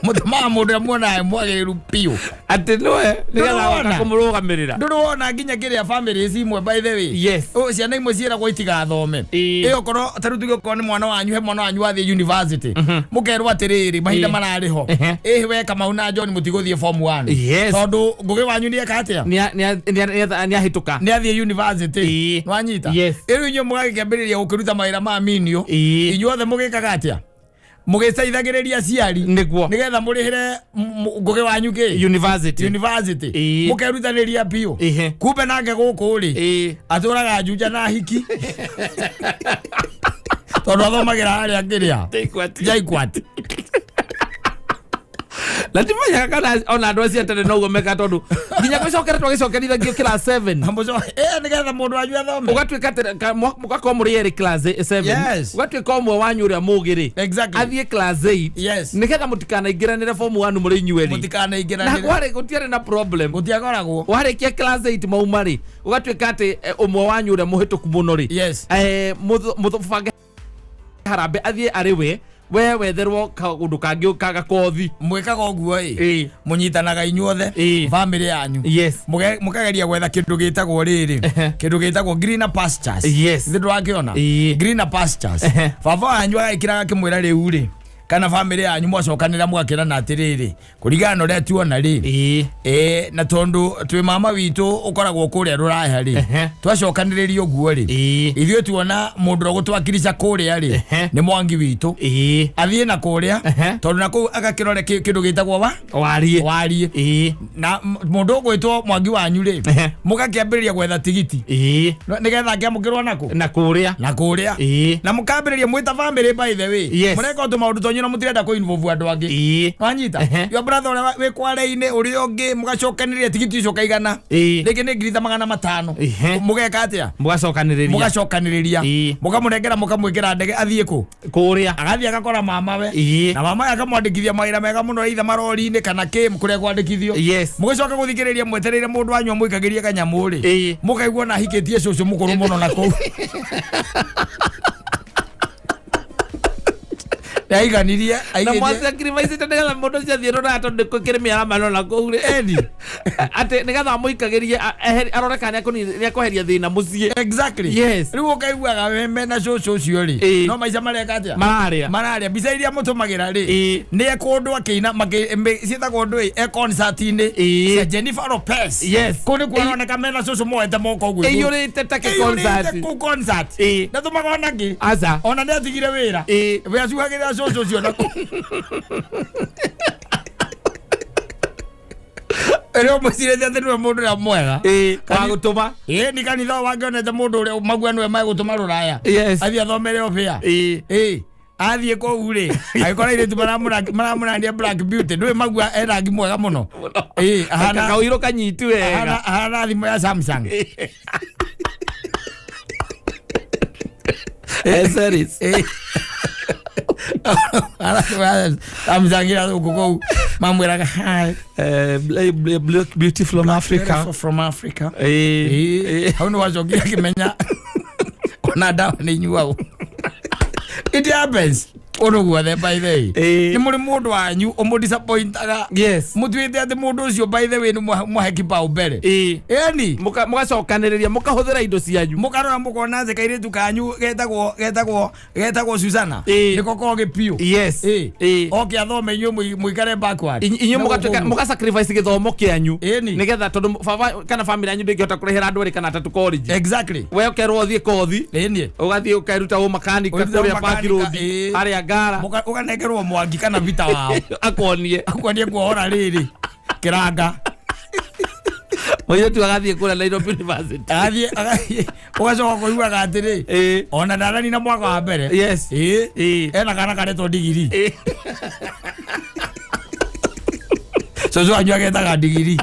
mũtũmaga mũndũ ũrĩa muonaga mwagĩrĩru biũ. Atĩ nĩwe nĩgetha Ndũrona? agoka kũmũrũgamĩrĩra. Ndũrĩ wona nginya kĩrĩa families imwe by the way. Yes. Ũ, ciana imwe ciĩragwo itigathome. Ĩĩ. Ĩ okorwo ta rĩu tuge okorwo nĩ mwana wanyu he mwana wanyu wathiĩ university. Mũkerwo atĩrĩrĩ mahinda Ĩĩ. mararĩ ho. Ehe. Ĩhĩ we Kamau na John mũtigũthiĩ form 1. Yes. Tondũ Ngũgĩ wanyu nĩeka atĩa? Nĩ ahĩtũka. Nĩ athiĩ university. Ĩĩ. Nĩwanyita? Yes. Rĩu inyuĩ mũgagĩkĩambĩrĩria gũkĩruta mawĩra ma minio. Ĩĩ. Inyuothe mũgĩkaga atĩa? Mũgĩteithagĩrĩria aciari. Nĩguo. Nĩgetha mũrĩhĩre Ngũgĩ wanyu kĩ? University. University. Ĩĩ. Mũkerutanĩria biũ. Ĩhĩ. Kumbe nake gũkũ rĩ, Ĩĩ. atũraga Juja na hiki. Tondũ athomagĩra harĩa kĩrĩa. JKUAT. JKUAT. Na ndimenyaga kana ona andũ acio a tene noguo mekaga tondũ nginya gwĩcokera twagĩcokerithagio class 7. Ĩĩ nĩgetha mũndũ wanyu athome. Ũgatuĩka atĩ mũgakorwo mũrĩ erĩ class 7. Yes. Ũgatuĩka ũmwe wanyu ũrĩa mũgĩ rĩ. Exactly. Athiĩ class 8. Yes. Nĩgetha mũtikanaingĩranĩre form 1 mũrĩ inyuerĩ. Na Mũtikanaingĩranĩre. kwarĩ gũtiarĩ na problem. Gũtiakoragwo. Warĩkia class 8 mauma rĩ, ũgatuĩka atĩ ũmwe wanyu ũrĩa mũhĩtũku mũno rĩ. Yes. Mũbange harambee athiĩ arĩ we, we wetherwo kaũndũ kangĩ kagakothi. Mwĩkaga ũguo ĩ. Ĩĩ. Mũnyitanaga inyuothe. Ĩĩ. Family yanyu. Yes. Mũkageria gwetha kĩndũ gĩtagwo rĩrĩ. Ehe. Kĩndũ gĩtagwo greener pastures. Yes. Nĩ ndũrakĩona? Ĩĩ. Greener pastures. Ehe. Baba wanyu agagĩkĩra agakĩmwĩra rĩu rĩ, kana family yanyu mwacokanĩra mũgakĩrana atĩrĩrĩ, kũringana na ũrĩa tuona rĩ, Ĩĩ. ĩĩ na tondũ twĩ mama witũ ũkoragwo kũrĩa rũraya rĩ, Ehe. twacokanĩrĩria ũguo rĩ, Ĩĩ. ithuĩ tuona mũndũ ũrĩa ũgũtwakirisha kũrĩa rĩ, Ehe. nĩ mwangi witũ. Ĩĩ. Athiĩ na kũrĩa, Ehe. tondũ na kũu agakĩrore kĩndũ gĩtagwo wa Wariĩ. wariĩ. Ĩĩ. Na mũndũ ũgwĩtwo mwangi wanyu rĩ, Ehe. mũgakĩambĩrĩria gwetha tigiti Ĩĩ. nĩgetha akĩamũkĩrwo nakũ? Na kũrĩa. Na kũrĩa. Ĩĩ. Na mũkambĩrĩria mwĩta family by the way. Yes. Mũreka o tũmaũndũ twanyu na mũtirenda kũ involve andũ angĩ. Ĩĩ. Wanyita? Ehe. Your brother ũrĩa wĩ kware-inĩ ũrĩa ũngĩ mũgacokanĩrĩria tigiti ũcio ũkaigana. Ĩĩ. Rĩngĩ nĩ ngiri ta 500. Ehe. Mũgeka atĩa? Mũgacokanĩrĩria. Mũgacokanĩrĩria. Ĩĩ. Mũkamũnengera mũkamwĩkĩra ndege athiĩ kũ? Kũrĩa. Agathiĩ agakora mamawe. Ĩĩ. Na mamawe akamwandĩkithia mawĩra mega mũno either marori-inĩ kana kĩ kũrĩa kwandĩkithio. Yes. Mũgĩcoka gũthikĩrĩria mwetereire mũndũ wanyu amũikagĩrie kanyamũ rĩ. Ĩĩ. Mũkaigua na ahikĩtie cũcũ mũkũrũ mũno na kũu. Nĩaiganirie Na aigĩtie mwasacrificete nĩgetha mũndũ ũcio athiĩ rũraya tondũ nĩ kũrĩ mĩaramano na kũu rĩ Eni. atĩ nĩgetha amũikagĩrie arore kana nĩakweheria thĩna mũciĩ. Exactly. Yes. Rĩu ũkaiguaga we mena cũcũ ũcio rĩ, Ĩĩ. no maica mareka atĩa? Mararĩa. Mararĩa mbica iria mũtũmagĩra rĩ, Ĩĩ. nĩ ekũndũ akĩina ciĩtagwo ndũ ĩ e concert-inĩ Ĩĩ. cia Jennifer Lopez. Yes. Kũu nĩkuo Ĩĩ. aroneka mena cũcũ moete moko ũguo igũrũ. Ĩiyũrĩte ta Ĩiyũrĩte kĩ-concert. kũu concert. Ĩĩ. Ndatũmaga ona kĩ Aca. ona nĩ atigire wĩra. Ĩĩ. We acuhagĩrĩra cũcũ ũcio na kũu rĩo mũcirĩte atĩ nĩwe mũndũ ũrĩa mwega. Ĩĩ, wa gũtũma. Ĩĩ, nĩ kanitha ũyũ wangĩonete mũndũ ũrĩa magua nĩwe megũtũma rũraya Yes. athiĩ athomere obĩa. Ĩĩ. Ĩĩ, athiĩ kũu rĩ, agĩkora airĩtu maramũrania Black Beauty. Ndũĩ magua e rangi mwega mũno. Ĩĩ, ahana Kaũirũ kanyitu wega. ahana thimũ ya Samsung. Eseris. Ĩĩ. Ahana thimũ ya Samsung ĩrĩa thũngũ kũu mamwĩraga hi. Black Beauty from Africa. Beautiful from Africa. Ĩĩ. Ĩĩ, hau nĩ wacokire akĩmenya ona ndawa nĩ inyuagwo. It happens ũndũ guothe, by the way. Ĩĩ. Nĩ mũrĩ mũndũ wanyu ũmũdisappointaga, Yes. mũtuĩte atĩ mũndũ ũcio by the way nĩ mwahe kibao mbere. Ĩĩ. Ĩni. Mũgacokanĩrĩria mũkahũthĩra indo cianyu. Mũkarora mũkona atĩ kairĩtu kanyu getagwo Susana Ĩĩ. nĩko kogĩ biũ. Yes. Ĩĩ. Ĩĩ. Oke athome, inyuĩ mũikare backward. Inyuĩ Na mũgatuĩka gũkũ. mũgasacrifice gĩthomo kĩanyu Ĩni. nĩgetha tondũ baba kana family yanyu ndĩngĩhota kũrĩhĩra andũ erĩ kana atatũ college. Exactly. We ũkerwo ũthiĩ kothi, Ĩni. ũgathiĩ ũkeruta ũmakanika Ũkeruta kũrĩa Park ũmakanika, Road ĩĩ. harĩa Ngara. Ũkanengerwo mwangi kana vita wao akonie. Akuonie kuohora rĩrĩ kĩranga. Mũirĩtu agathiĩ kũrĩa Nairobi University. Agathiĩ ũgacoka kũiguaga atĩrĩ, Ĩĩ. ona ndaranina mwaka wa mbere. Yes. Ĩĩ. Ĩĩ. Ena kana karetwo ndigiri. Ĩĩ. Cũcũ wanyu agetaga ndigiri.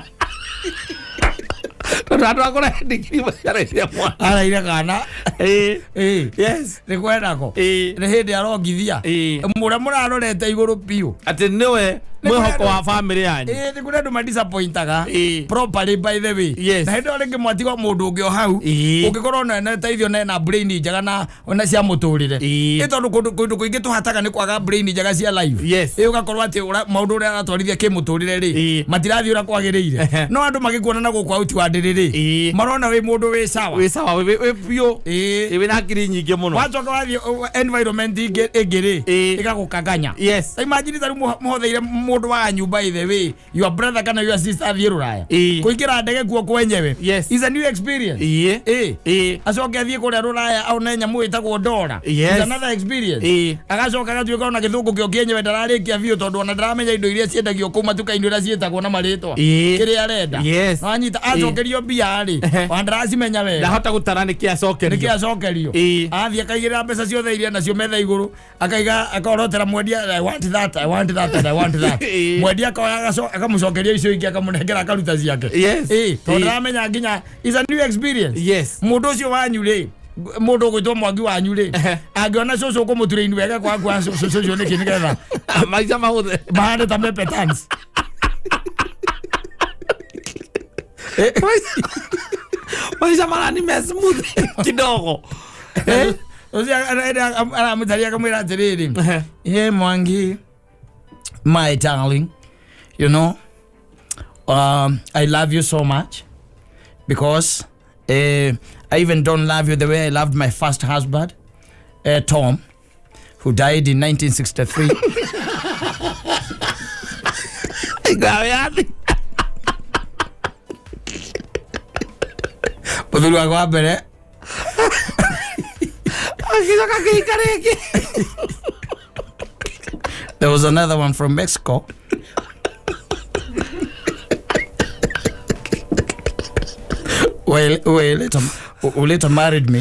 Tondũ andũ a kũrehe ndigiri maciarĩire mwana. Araire kana. Ĩĩ. Ĩĩ. Yes. Nĩ kwenako. Ĩĩ. Nĩ hĩndĩ arongithia Ĩĩ. mũrĩa mũrarorete igũrũ biũ. Atĩ nĩwe Nĩ mwĩhoko kũrĩ wa family yanyu. Ĩĩ, nĩ kũrĩ andũ madisappointaga Ĩĩ. properly, by the way. Yes. Na hĩndĩ ĩyo rĩngĩ mwatigwo mũndũ ũngĩ o hau Ĩĩ. ũngĩkorwo na teithio na ena brain njega na ona cia mũtũrĩre. Ĩĩ. Ĩ, tondũ kũndũ kũingĩ tũhataga nĩ kwaga brain njega cia life. Yes. Ĩ, ũgakorwo atĩ maũndũ ũrĩa aratwarithia kĩmũtũrĩre rĩ, Ĩĩ. matirathiĩ ũrĩa kwagĩrĩire. Ehe. No andũ magĩkuona na gũkũ out wa ndĩrĩ rĩ, Ĩĩ. marona wĩ mũndũ wĩ sawa. Wĩ sawa, wĩ biũ. Ĩĩ. Ĩ, wĩna hakiri nyingĩ mũno. Wacoka wathiĩ environment ĩngĩ rĩ, Ĩĩ. ĩgagũkanganya. Yes. Ta imagine ta rĩu mũhotheire mũndũ wanyu, by the way, your brother kana your sister athiĩ rũraya. Ĩĩ. Kũingĩra ndege kuo kwenyewe Yes. is a new experience. Ĩĩ. Ĩĩ. Ĩĩ. Acoke athiĩ kũrĩa rũraya one nyamũ ĩtagwo ndora. Yes. Is another experience. Ĩĩ. Agacoka agatuĩka ona gĩthũngũ kĩo kĩenyewe ndararĩkia biũ tondũ ona ndaramenya indo iria ciendagio kũu matuka-inĩ ũrĩa ciĩtagwo na marĩtwa. Ĩĩ. Kĩrĩa arenda. Yes. Wanyita acokerio mbia rĩ, Ehe. ona ndaracimenya wega. Ndahota gũtara nĩkĩ acokerio. Nĩkĩ acokerio. Ĩĩ. Athiĩ akaigĩrĩra mbeca ciothe iria nacio metha igũrũ, akaiga akorotera mwendia, "I want that, I want that and I want that." Ĩĩ. Mwendia akoya akamũcokeria icio ingĩ akamũnengera akaruta ciake. Yes. Ĩĩ, tondũ Ĩĩ. ndaramenya nginya is a new experience. Yes. Mũndũ ũcio wanyu rĩ, mũndũ ũgwĩtwo mwangi wanyu rĩ, Ehe. angĩona cũcũ ũkũmũturaini wega kwa cũcũ ũcio nĩkĩ nĩgetha Maica mahũthe. mahane ta mepetans. Maica marani me smooth kidogo. Eh? Ũcio aramũtaria akamwĩra atĩrĩrĩ, Ehe. "Hey Mwangi, my darling, I love you so much because I even don't love you the way I loved my first husband, Tom, who died in 1963." Ngawe yathi. Mũthuri wakwa wa mbere Agĩcoka akĩhika rĩngĩ. There was another one from Mexico. Well, who later married me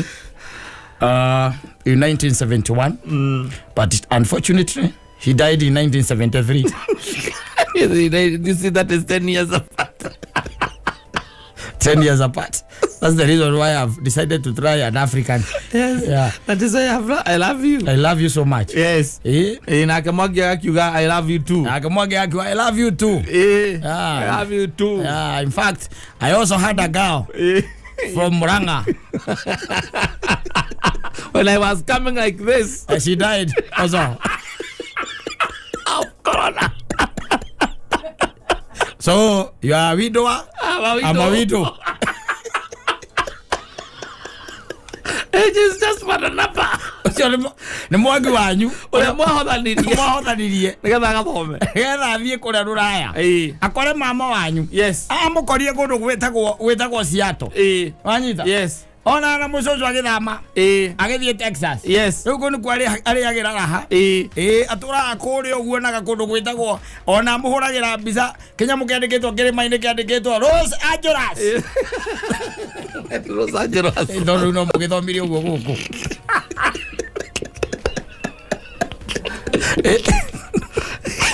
in 1971. But unfortunately, he died in 1973. You see, that is 10 years apart. 10 years apart. That's the reason why I've decided to try an African. Yes. Yeah. That is why I love you. I love you so much. Yes. Eh? Ĩ, nake Mwangi agakiuga "I love you too." Akamwage akiwa, "I love you too." Ĩ, Ah. "I love you too." Yeah, in fact, I also had a girl Ĩ. from Murang'a. When I was coming like this. She died also. Ndona. So you are a widower. I'm a widow. I'm a widow. Age is just but a number. Ũcio nĩ mwangi wanyu. Ũrĩa mwahothanirie. Mwahothanirie. Nĩgetha agathome. Nĩgetha athiĩ kũrĩa rũraya. Ĩĩ. Akore mama wanyu. Yes. Amũkorire kũndũ gwĩtagwo Seattle. Ĩĩ. Wanyita? Yes. Ona na mũcũcũ agĩthama. Ĩĩ. Agĩthiĩ Texas. Yes. Rĩu kũu nĩkuo arĩagĩra raha. Ĩĩ. Ĩĩ, atũraga kũrĩa ũguo naga kũndũ gwĩtagwo ona mũhũragĩra mbica kĩnyamũ kĩandĩkĩtwo kĩrĩma-inĩ kĩandĩkĩtwo Los Angeles. Los Angeles. Tondũ rĩu no mũgĩthomire ũguo gũkũ.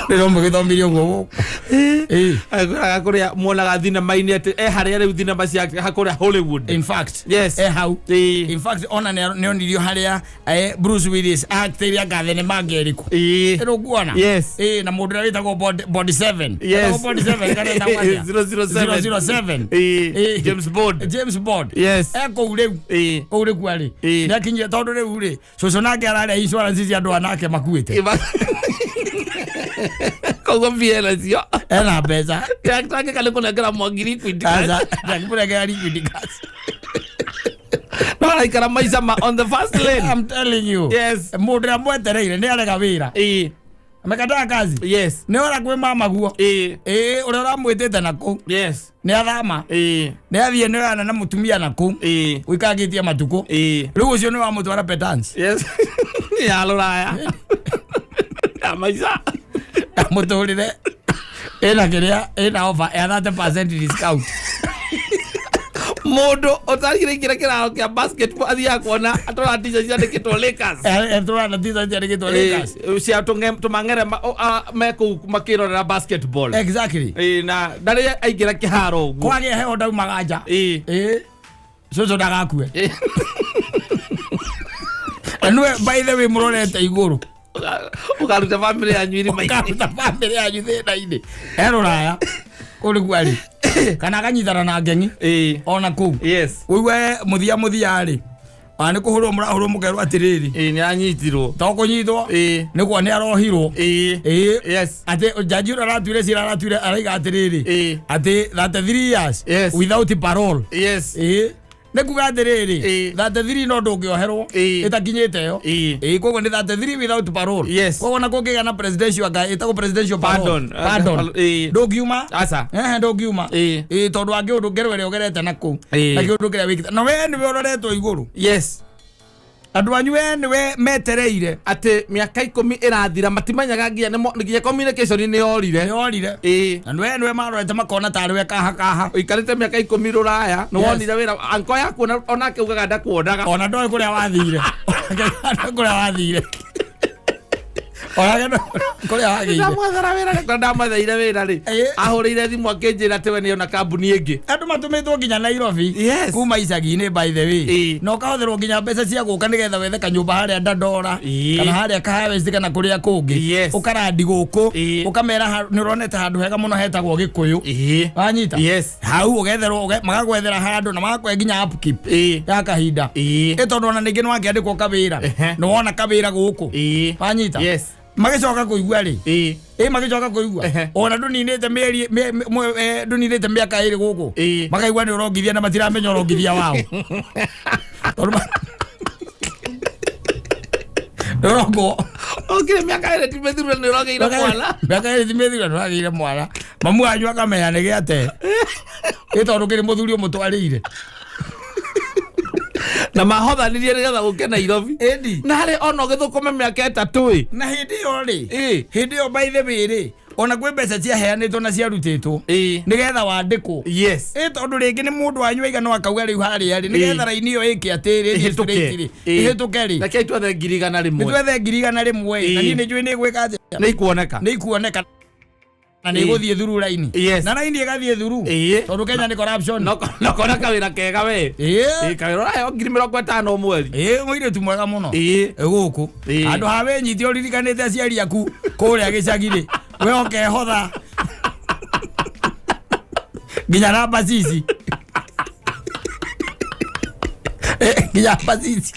Rĩu no mũgĩthomire ũguo gũkũ. Ĩĩ. Agũraga kũrĩa muonaga thinema-inĩ atĩ e harĩa rĩu thinema cia kũrĩa Hollywood. In fact, Yes. e hau. Ĩĩ. In fact, ona nĩ onirio harĩa Bruce Willis actĩire anga thenema ĩrĩkũ. Ĩĩ. Ĩno kuona. Yes. Ĩĩ, na mũndũ ũrĩa wĩtagwo Bond 7. Yes. Wĩtagwo Bond 7 kana wĩtagwo atĩa? 007. 007. Ĩĩ. Ĩĩ. James Bond. James Bond. Yes. E kũu rĩu. Ĩĩ. Kũu rĩu arĩ. Ĩĩ. Nĩ akinyire tondũ rĩu rĩ, cũcũ nake ararĩa insurance cia andũ anake makuĩte. Koguo mbia nacio. Ena mbeca. Tangĩka nĩ kũnengera Mwangi liquid cash. Aca, ndangĩmũnengera liquid cash. No araikara maica ma on the first lane. I'm telling you. Yes. Mũndũ ũrĩa mwetereire nĩ arega wĩra. Ĩĩ. Amekataa kazi. Yes. Nĩ ora kwĩ mama guo. Ĩĩ. Ĩĩ, ũrĩa ũramwĩtĩte na kũu. Yes. Nĩ athama. Ĩĩ. Nĩ athiĩ nĩ oyana na mũtumia na kũu. Ĩĩ. Ũikangĩtie matukũ. Ĩĩ. Rĩu ũcio nĩ wamũtwara petans. Yes. Ya rũraya. Ya maica. Mũtũrĩre. Ĩna kĩrĩa, ĩna offer ya 30% discount. Mũndũ ũtarigire ingĩra kĩraro kĩa basketball athiaga kuona atwara t-shirt ciandĩkĩtwo Lakers. Etwara t-shirt ciandĩkĩtwo Lakers. Ĩĩ, cia tũmang'ere me kũu makĩrorera basketball. Exactly. Ĩĩ, na ndarĩ aingĩra kĩharo ũguo. Kwagĩa heho ndaumaga nja. Ĩĩ. Ĩĩ. Cũcũ ndagakue. Ĩĩ. Na nĩwe by the way mũrorete igũrũ. Ũkaruta bamĩrĩ yanyu irima-inĩ. Ũkaruta bamĩrĩ yanyu thĩna-inĩ. E rũraya. Kũu nĩkuo arĩ. Kana akanyitana na ngeng'i. Ĩĩ. Ona kũu. Yes. Ũigue mũthia mũthia rĩ. Ona nĩ kũhũrwo mũrahũrwo mũkerwo atĩrĩrĩ. Ĩĩ, nĩ anyitirwo. To kũnyitwo. Ĩĩ. Nĩ kuo nĩ arohirwo. Ĩĩ. Ĩĩ. Yes. Atĩ jaji ũrĩa aratuire cira aratuire araiga atĩrĩrĩ. Ĩĩ. Atĩ 33 years. Yes. Without parole. Yes. Ĩĩ. Nĩ kuga atĩrĩrĩ. Ĩĩ. 33 no ndũngĩoherwo. Ĩĩ. Ĩtakinyĩte ĩyo. Ĩĩ. Ĩĩ, koguo nĩ 33 without parole. Yes. Koguo na kũngĩgĩa na presidential anga ĩtagwo presidential parole. Pardon. Pardon. Ĩĩ. Ndũngiuma. Aca. Ehe, ndũngiuma. Ĩĩ. Ĩĩ, tondũ wa kĩũndũ ngero ĩrĩa ũgerete na kũu. Ĩĩ. Na kĩũndũ kĩrĩa wĩkĩte. Na we nĩwe ũroretwo igũrũ. Yes. Andũ anyu we nĩwe metereire. Atĩ mĩaka 10 ĩrathira matimenyaga nginya nginya communication nĩ yorire. Nĩyorire. Ĩĩ. Na nĩwe nĩwe marorete makona tarĩ we kaha kaha. Ũikarĩte mĩaka 10 rũraya nĩ Yes. wonire wĩra anko yaku onake ugaga ndakuonaga. Ona ndoĩ kũrĩa wathire. Onake ndoĩ kũrĩa wathire. Onake ndoĩ kũrĩa wagĩire. Ndamwethera wĩra rĩ, ndamwetheire wĩra rĩ. Ĩĩ. Ahũrĩire thimũ akĩnjĩra atĩ we nĩona kambuni ĩngĩ. Andũ matũmĩtwo nginya Nairobi. Yes. Kuma icagi-inĩ by the way. Ĩĩ. Na ũkahũthĩrwo nginya mbeca cia gũka nĩgetha wethe kanyũmba harĩa Dandora. Ĩĩ. Kana harĩa Kahawa kana kũrĩa kũngĩ. Yes. Ũkarandi gũkũ. Ĩĩ. Ũkamera nĩ ũronete handũ hega mũno hetagwo Gĩkũyũ. Ĩĩ. Wanyita? Yes. Hau ũgetherwo magagwethera handũ na magakũhe nginya upkeep. Ĩĩ. Ya kahinda. Ĩĩ. Ĩ tondũ ona ningĩ nĩwakĩandĩkwo kawĩra. Ehe. Nĩwona kawĩra gũkũ. Ĩĩ. Wanyita? Yes. Magĩcoka kũigua rĩ. Ĩĩ. Ĩ magĩcoka kũigua. Ehe. Ona ndũninĩte mĩeri ndũninĩte mĩaka ĩrĩ gũkũ. Ĩĩ. Makaigua nĩ ũrongithia na matiramenya ũrongithia wao. Tondũ nĩ ũrongwo. Ũkire mĩaka ĩrĩ ti mĩthiru na nĩ ũrogĩire mwana. Mĩaka ĩrĩ ti mĩthiru na nĩ ũragĩire mwana. Mamu wanyu akamenya nĩ gĩate. Ĩ tondũ kĩrĩ mũthuri ũmũtwarĩire. Na mahothanirie nĩgetha gũke Nairobi. Ĩndi. Na harĩ ona ũgĩthũkũme mĩaka 3 ĩ. Na hĩndĩ ĩyo rĩ. Ĩĩ. Hĩndĩ ĩyo by the way rĩ. Ona kwĩ mbeca ciaheanĩtwo na ciarutĩtwo. Ĩĩ. Nĩgetha wandĩkwo. Yes. Ĩ tondũ rĩngĩ nĩ mũndũ wanyu aiga no akauga rĩu harĩa rĩ nĩgetha raini ĩyo ĩke atĩrĩ Ĩhĩtũke. Ĩĩ. ĩhĩtũke rĩ. Rekei twethe 100,000. Nĩ twethe 100,000 ĩ. Na Ĩĩ. niĩ nĩ njũĩ nĩ ĩgwĩka atĩa. Nĩ ikuoneka. Nĩ ikuoneka. Na nĩ Ĩĩ. ĩgũthiĩ through raini. Yes. Na raini ĩgathiĩ through. Ĩĩ. Tondũ Kenya nĩ corruption. Nokona kawĩra kega we. Ĩĩ. Ĩĩ, kawĩra ũraheo 50,000 mweri. Ĩĩ mũirĩtu mwega mũno. Ĩĩ. Gũkũ. Ĩĩ. Handũ ha wĩnyite ũririkanĩte aciari aku kũrĩa gĩcagi rĩ. We ũkehotha. Nginya namba cici. Nginya namba cici.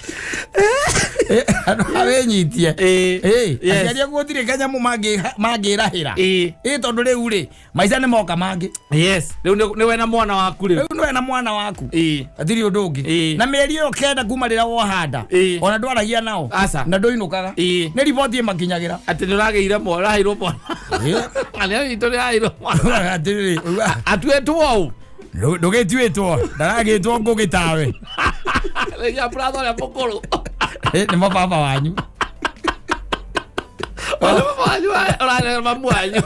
Andũ awĩnyitie. Ĩĩ. Yes. Aciari aku gũtirĩ kanyamũ mangĩrahĩra. Ĩĩ. Ĩ tondũ rĩu rĩ maica nĩ moka mangĩ. Yes, rĩu nĩ we na mwana waku rĩu. Rĩu nĩwe na mwana waku. Ĩĩ. Hatirĩ ũndũ ũngĩ. Ĩĩ. Na mĩeri ĩyo 9 kuma rĩrĩa wohanda Ĩĩ. ona ndwaragia nao Aca. na ndũinũkaga. Ĩĩ. Nĩ riboti ĩmakinyagĩra. Atĩ nĩ ũragĩire mwana, ũraheirwo mwana. Ĩĩ. Arĩa witũ nĩ araheirwo mwana. Atĩrĩrĩ, ũigua- Atuĩtwo ũũ. Ndũgĩtuĩtwo ndaragĩtwo ngũgĩ tawe. Rĩrĩa brother ũrĩa mũkũrũ. Nĩ mababa wanyu. Ũrĩa baba wanyu ũrarera mamu wanyu.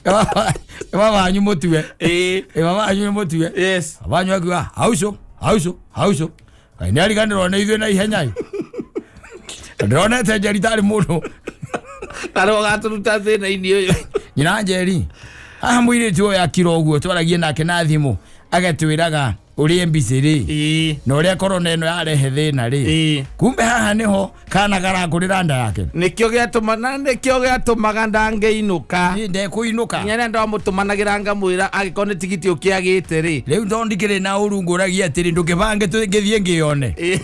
Nĩ baba wanyu mũtue. Ĩĩ. Nĩ baba wanyu nĩ mũtue. Yes. Baba wanyu akiuga hauco hauco hauco. Ngai nĩ ariganĩrwo nĩ ithuĩ na ihenya ĩ. Ndĩronete Njeri tarĩ mũndũ. Na rĩu ũgatũruta thĩna-inĩ ũyũ. Nyina Njeri haha mũirĩtu ũyũ akira ũguo twaragie nake na thimũ agatwĩraga ũrĩa mbicĩ rĩ Ĩĩ. na ũrĩa korona ĩno yarehe thĩna rĩ. Ĩĩ. Kumbe haha nĩho kana garakũrĩra nda yake. Nĩkĩo gĩatũma na nĩkĩo gĩatũmaga ndangĩinũka. Niĩ ndekũinũka. Nginya rĩrĩa ndamũtũmanagĩra ngamwĩra angĩkorwo nĩ tigiti ũkĩagĩte rĩ. Rĩu tondũ ndikĩrĩ na ũru ngũragia atĩrĩ ndũkĩbange ngĩthiĩ ngĩone. Ĩĩ.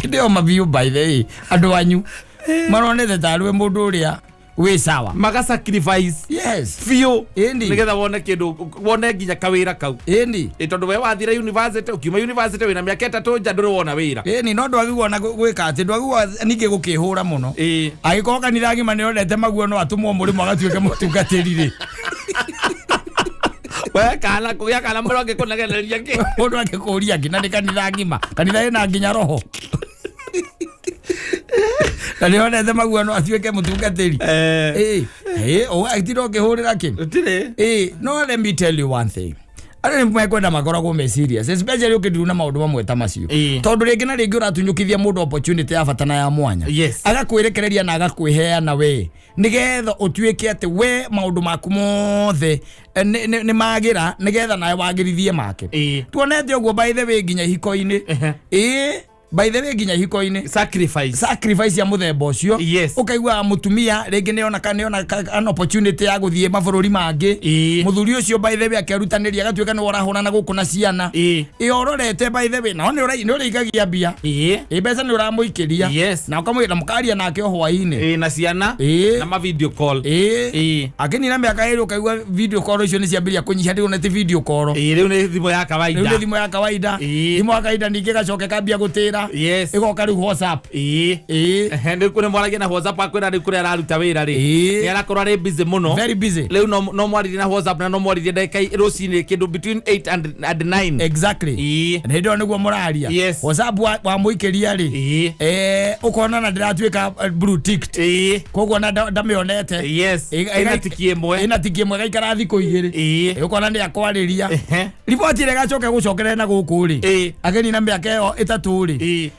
Ndĩo mabiũ by the way andũ anyu maronete tarĩ we mũndũ ũrĩa wĩ sawa. Maga sacrifice Yes. biũ Ĩni. nĩgetha wone kĩndũ wone nginya kawĩra kau. Ĩni. Ĩ tondũ we wathire university ũkiuma university wĩna mĩaka 3 nja ndũrĩ wona wĩra. Ĩni no ndwagĩrĩirwo na gwĩka atĩ ndwagĩrĩirwo ningĩ gũkĩhũra mũno. Ĩĩ. Angĩkorwo kanitha ng'ima nĩonete maguo no atũmwo mũrĩmo agatuĩke mũtungatĩri rĩ. We kana kũgĩa kana mũndũ angĩkũnegeneria kĩ. Mũndũ angĩkũria nginya nĩ kanitha ng'ima. Kanitha ĩna nginya roho. Na nĩonete maguo no atuĩke mũtungatĩri. Eh. Ĩĩ. Ĩĩ, ũtinda ũkĩhũrĩra kĩ? Gũtirĩ. Ĩĩ, no let me tell you one thing. Andũ nĩ mekwenda makoragwo me serious especially ũkĩndirwo na maũndũ mamwe ta macio. Ĩĩ. Tondũ rĩngĩ na rĩngĩ ũratunyũkithia mũndũ opportunity ya bata na ya mwanya. Yes. Agakwĩrekereria na agakwĩheana we nĩgetha ũtuĩke atĩ we maũndũ maku mothe nĩ magĩra nĩgetha nawe wagĩrithie make. Ĩĩ. Tuonete ũguo by the way nginya ihiko-inĩ. Ehe. Ĩĩ, by the way nginya ihiko-inĩ Sacrifice. sacrifice ya muthemba ũcio. Yes. Ũkaigua mũtumia rĩngĩ nĩona nĩona an opportunity ya gũthiĩ mabũrũri mangĩ. Ĩĩ. Mũthuri ũcio by the way akerutanĩria agatuĩka nĩwe ũrahũrana gũkũ na ciana. Ĩĩ. Ĩ ũrorete by the way nao nĩ ũrĩikagia mbia. Ĩĩ. Ĩ mbeca nĩ ũramũikĩria. Yes. Na ũkamwĩra mũkaria nake o hwaĩ-inĩ. Ĩĩ na ciana. Ĩĩ. Na ma video call. Ĩĩ. Ĩĩ. Akĩnina mĩaka 2 ũkaigua video call icio nĩ ciambĩrĩria kũnyiha rĩu nĩ ti video call. Ĩĩ rĩu nĩ thimũ ya kawaida. Rĩu nĩ thimũ ya kawaida. Ĩĩ. Thimũ ya kawaida ningĩ ĩgacoka ĩkambia gũtĩra. Yes. Ĩgoka rĩu WhatsApp. Ĩĩ. Ĩĩ. Ehe, nĩ kũrĩ mwaragia na WhatsApp akwĩra rĩu kũrĩa araruta wĩra rĩ. Ĩĩ. Nĩ arakorwo arĩ busy mũno. Very busy. Rĩu no mwaririe na WhatsApp na no mwaririe ndagĩka rũcinĩ kĩndũ between 8 and 9. Exactly. Ĩĩ. Na hĩndĩ ĩyo nĩguo mũraria. Yes. WhatsApp wamũikĩria rĩ. Ĩĩ. Ũkona na ndĩratuĩka blue ticked. Ĩĩ. Koguo na ndamĩonete. Yes. Ĩna tiki ĩmwe. Ĩna tiki ĩmwe gaikara thikũ 2. Ĩĩ. Ũkona nĩ akwarĩria. Ehe. Riboti ĩrĩa ĩgacoka ĩgũcokerere na gũkũ rĩ. Ĩĩ. Akĩnina mĩaka ĩyo 3 rĩ. Ĩĩ.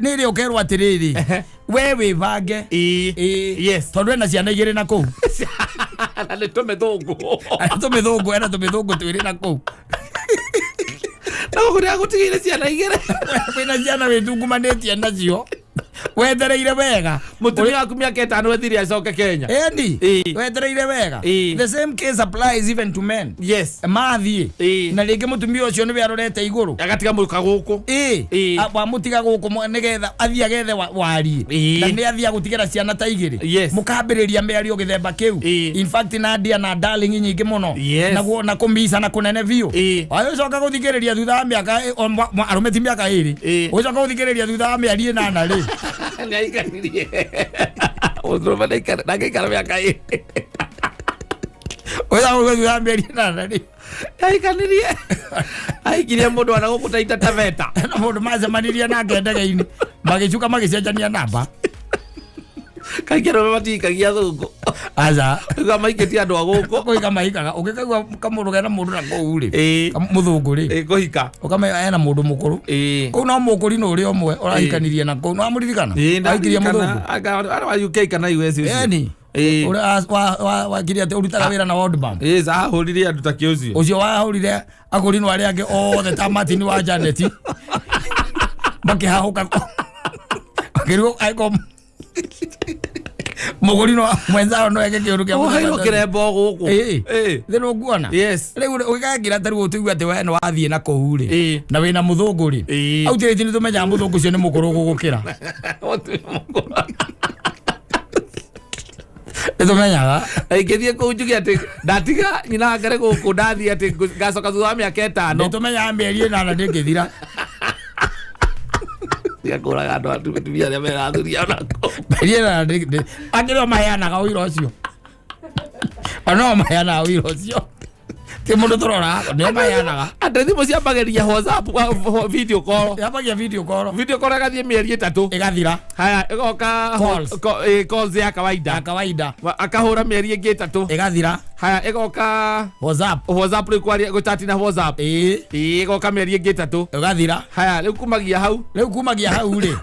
Nĩ rĩ ũkerwo atĩrĩrĩ. Ehe. We wĩbange. Ĩĩ. Ĩĩ. Yes. Tondũ ena ciana 2 na kũu. Na nĩ tũmĩthũngũ. Ena tũmĩthũngũ, ena tũmĩthũngũ 2 na kũu. Na gũkũ nĩagũtigĩire ciana 2. Wĩna ciana wĩtungumanĩtie nacio. Wetereire wega. Mũtumia waku mĩaka 5 ethire acoke Kenya. Endi. Ĩĩ. Wetereire wega. Ĩĩ. The same case applies even to men. Yes. Mathiĩ. Ĩĩ. Na rĩngĩ mũtumia ũcio nĩwe arorete igũrũ. Agatiga mũka gũkũ. Ĩĩ. Ĩĩ. Wamũtiga gũkũ nĩgetha athiĩ agethe wariĩ. Ĩĩ. Na nĩ athiĩ agũtigĩra ciana ta 2. Yes. Mũkambĩrĩria mĩario gĩthemba kĩu. Ĩĩ. In fact na ndia na darling nyingĩ mũno. Yes. Na kũmica na kũnene biũ. Ĩĩ. Ũgĩcoka gũthikĩrĩria thutha wa mĩaka arũme ti mĩaka 2. Ĩĩ. Ũgĩcoka gũthikĩrĩria thutha wa mĩeri 8 rĩ. Nĩ aikaririe. Mũndũrũme ndangĩikara mĩaka 2. Ũgĩcoka gũthikĩrĩria thutha wa mĩeri 8 rĩ. Aikanirie. Aikirie mũndũ ana gũkũ Taita Taveta. Na mũndũ macemanirie nake ndege-inĩ magĩcuka magĩcenjania namba. Kaingĩ arũme matihikagia athũngũ. Aca. Rĩu maikĩtie andũ a gũkũ. Kũhika mahikaga ũngĩkaigua kamũndũ kena mũndũ na kũu rĩ. Ĩĩ. Mũthũngũ rĩ. Ĩĩ kũhika. Ũkamenya ena mũndũ mũkũrũ. Ĩĩ. Kũu no mũkũri no ũrĩa ũmwe ũrahikanirie na kũu. No amũririkana? Ĩĩ Ahikirie mũthũngũ. ndaririkana. Arĩ wa UK kana US ũcio. Ĩni. Ĩĩ. Ũrĩa wakiri atĩ ũrutaga wĩra na World Bank. Ĩĩ ahũrire andũ ta kĩ ũcio. Ũcio wahũrire akũrinwo arĩa angĩ othe ta Martin wa Janet. Makĩhahũka. Makĩrigwo angĩkorwo Mũgũri no mwenzao no eke kĩũndũ kĩa Ũheirwo mũthemba ũcio. kĩrembo gũkũ. Ĩĩ. Ĩĩ. Thĩ nũkuona. Yes. Rĩu ũgĩkakĩra ta rĩu ũtũigue atĩ we nĩ wathiĩ na kũu rĩ Ĩĩ. na wĩna mũthũngũ rĩ, Ĩĩ. au tirĩti nĩ tũmenyaga mũthũngũ ũcio nĩ mũkũrũ gũgũkĩra. Nĩ tũmenyaga. Ingĩthiĩ kũu njuge atĩ ndatiga nyina ngare gũkũ, ndathiĩ atĩ ngacoka thutha wa mĩaka 5. Nĩ tũmenyaga mĩeri 8 ndĩngĩthira. Tiga kũraga andũ atumia arĩa mena athuri onako. Mĩeri 8 angĩ no maheanaga ũira ũcio, onao maheanaga ũira ũcio, ti mũndũ tũrora, nĩo maheanaga. Atĩ thimũ ciambagĩrĩria WhatsApp, video call. Yambagia video call. Video call ĩgathiĩ mĩeri 3. Ĩgathira. Haya, ĩgoka Calls. Calls ya kawaida. Ya kawaida. Akahũra mĩeri ĩngĩ 3. Ĩgathira. Haya, ĩgoka WhatsApp. WhatsApp, rĩu kwaria, gũchati na WhatsApp. Ĩĩ. Ĩĩ, ĩgoka mĩeri ĩngĩ 3. Ĩgathira. Haya, rĩu kumagia hau. Rĩu kumagia hau rĩ,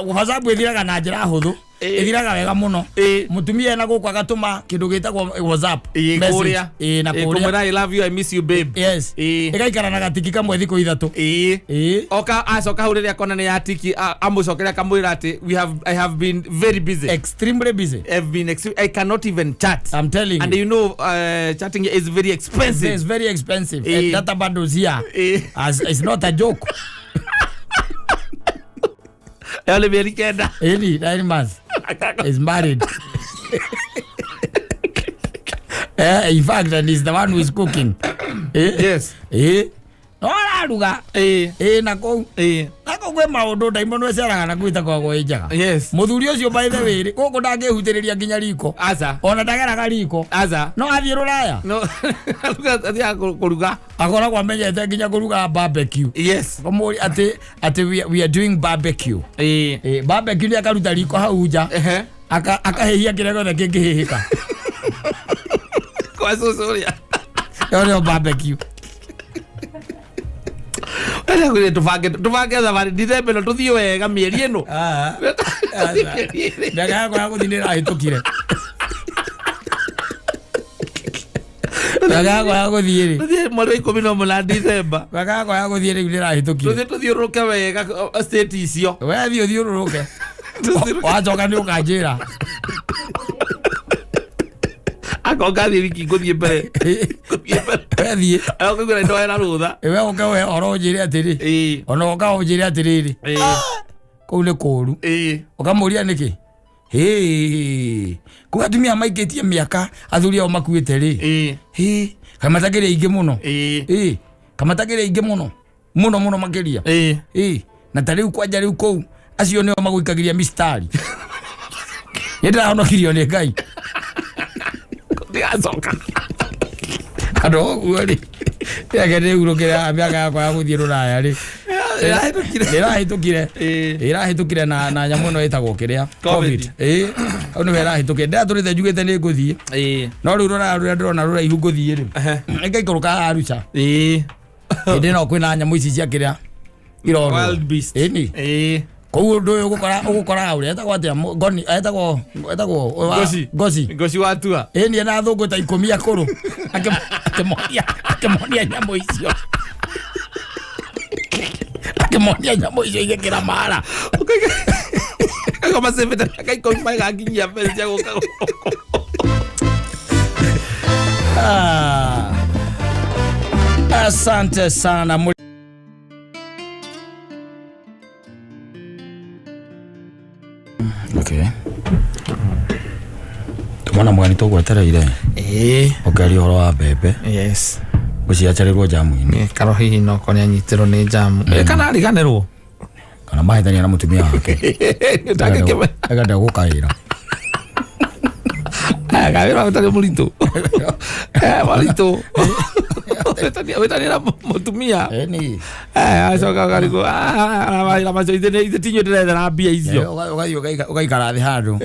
WhatsApp ĩthiraga na njĩra hũthũ. Ĩĩ. Ĩthiraga wega mũno. Ĩĩ. Mũtumia ena gũkũ agatũma kĩndũ gĩtagwo WhatsApp Ĩĩ, message. kũrĩa. Ĩĩ, na Ĩĩ, kũrĩa. kũmwĩra "I love you, I miss you, babe." Yes. Ĩĩ. Ĩgaikara na gatiki kamwe thikũ 3. Ĩĩ. Ĩĩ. Oka acoka hau rĩrĩa akona nĩ ya tiki, amũcokeria akamwĩra atĩ we have I have been very busy. Extremely busy. I've been I cannot even chat. I'm telling And you. you know, chatting is very expensive. It's very expensive. Ĩĩ. And data bundles here. Ĩĩ. As, it's not a joke. Ĩyo nĩ mĩeri 9. Ĩni 9 months is married. In fact, and he's the one who is cooking. Eh? Yes. Eh? No araruga. Ĩĩ. Ĩĩ, na kũu. Ĩĩ. Na kũu kwĩ maũndũ ndaimono ĩceraga na kũu ĩtakoragwo ĩ njega. Yes. Mũthuri ũcio, by the way rĩ, gũkũ ndangĩhutĩrĩria nginya riko. Aca. Ona ndageraga riko. Aca. No athiĩ rũraya. No athiaga kũruga. Akoragwo amenyete nginya kũruga barbecue. Yes. Kũmũria atĩ we are doing barbecue. Ĩĩ. Eh, barbecue nĩ akaruta riko hau nja. Ehe. Akahĩhia kĩrĩa gĩothe kĩngĩhĩhĩka. Kwa cũcũ ũrĩa. Ĩyo nĩyo barbecue. Ĩrĩa kwĩrĩ tũbange thabarĩ Dithemba ĩno, tũthiĩ wega mĩeri ĩno. Ah. Tũthiĩ mĩeri ĩrĩ. Mĩaka yakwa ya gũthiĩ nĩ ĩrahĩtũkire. Mĩaka yakwa ya gũthiĩ rĩ. Tũthiĩ mweri wa 18 Dithemba. Mĩaka yakwa ya gũthiĩ rĩu nĩ ĩrahĩtũkire. Tũthiĩ tũthiũrũrũke wega state icio. We thiĩ ũthiũrũrũke. Tũthiũrũrũke. Wacoka nĩ ũkanjĩra. Akorwo ngathiĩ wiki, ngũthiĩ mbere. Ngũthiĩ mbere. We thiĩ. Ayo kũigua nĩ ndoera rũtha. We ũke we oro ũnjĩre atĩrĩ. Ĩĩ. Ona ũka ũnjĩre atĩrĩrĩ. Ĩĩ. Kũu nĩ kũũru. Ĩĩ. Ũkamũria nĩkĩ? Hĩ. Kũu atumia maikĩtie mĩaka athuri ao makuĩte rĩ. Ĩĩ. Hĩ. Kamatakĩrĩ aingĩ mũno. Ĩĩ. Ĩĩ. Kamatakĩrĩ aingĩ mũno. Mũno mũno makĩria. Ĩĩ. Ĩĩ. Na ta rĩu kwanja rĩu kũu acio nĩo magũikagĩria mistari. Nĩ ndĩrahonokirio nĩ Ngai. Ndigacoka. Andũ ũguo rĩ. Reke ndĩhurũkĩre mĩaka yakwa ya gũthiĩ rũraya rĩ. Ĩrahĩtũkire. Ĩrahĩtũkire. Ĩĩ. Ĩrahĩtũkire na nyamũ ĩno ĩtagwo kĩrĩa? Covid. Ĩĩ. Hau nĩho ĩrahĩtũkire. Ndĩratũrĩte njugĩte nĩ ngũthiĩ. Ĩĩ. No rĩu rũraya rũrĩa ndĩrona rũraihu ngũthiĩ rĩ. Nĩngaikũrũka haha Arusha. Ĩĩ. Hĩndĩ ĩno kwĩna nyamũ ici cia kĩrĩa irorwo. Wild beast. Ĩni. Ĩĩ. Koguo ũndũ ũyũ ũgũkora ũrĩa etagwo atĩa, ngoni etagwo Ngoci. Ngoci. Ngoci watua. Ĩni ena athũngũ ta 10 akũrũ. Akĩmonia nyamũ icio. Akĩmonia nyamũ icio igĩkĩra mara. Kago macebete mĩaka 10 magakinyia mbeca cia gũka gũkũ. Ah. Asante sana. Okay. Tumona mwani tũgwetereire. Ĩĩ. Ũkĩaria ũhoro wa mbembe Yes. gũciacarĩrwo jamu-inĩ. Karo hihi no korwo nĩanyitirwo nĩ jamu kana ariganĩrwo. Kana mahĩtania na mũtumia wake. Ndangĩkĩmenya. Akenda gũkaĩra. Kawĩra ũtarĩ mũritũ. Maritũ. Wĩtania na mũtumia. Ĩni. Acoka ũkarigwo mawĩra macio ithe tinyuĩ ndĩrethera mbia icio. Ũgathiĩ ũgaikara thĩ handũ.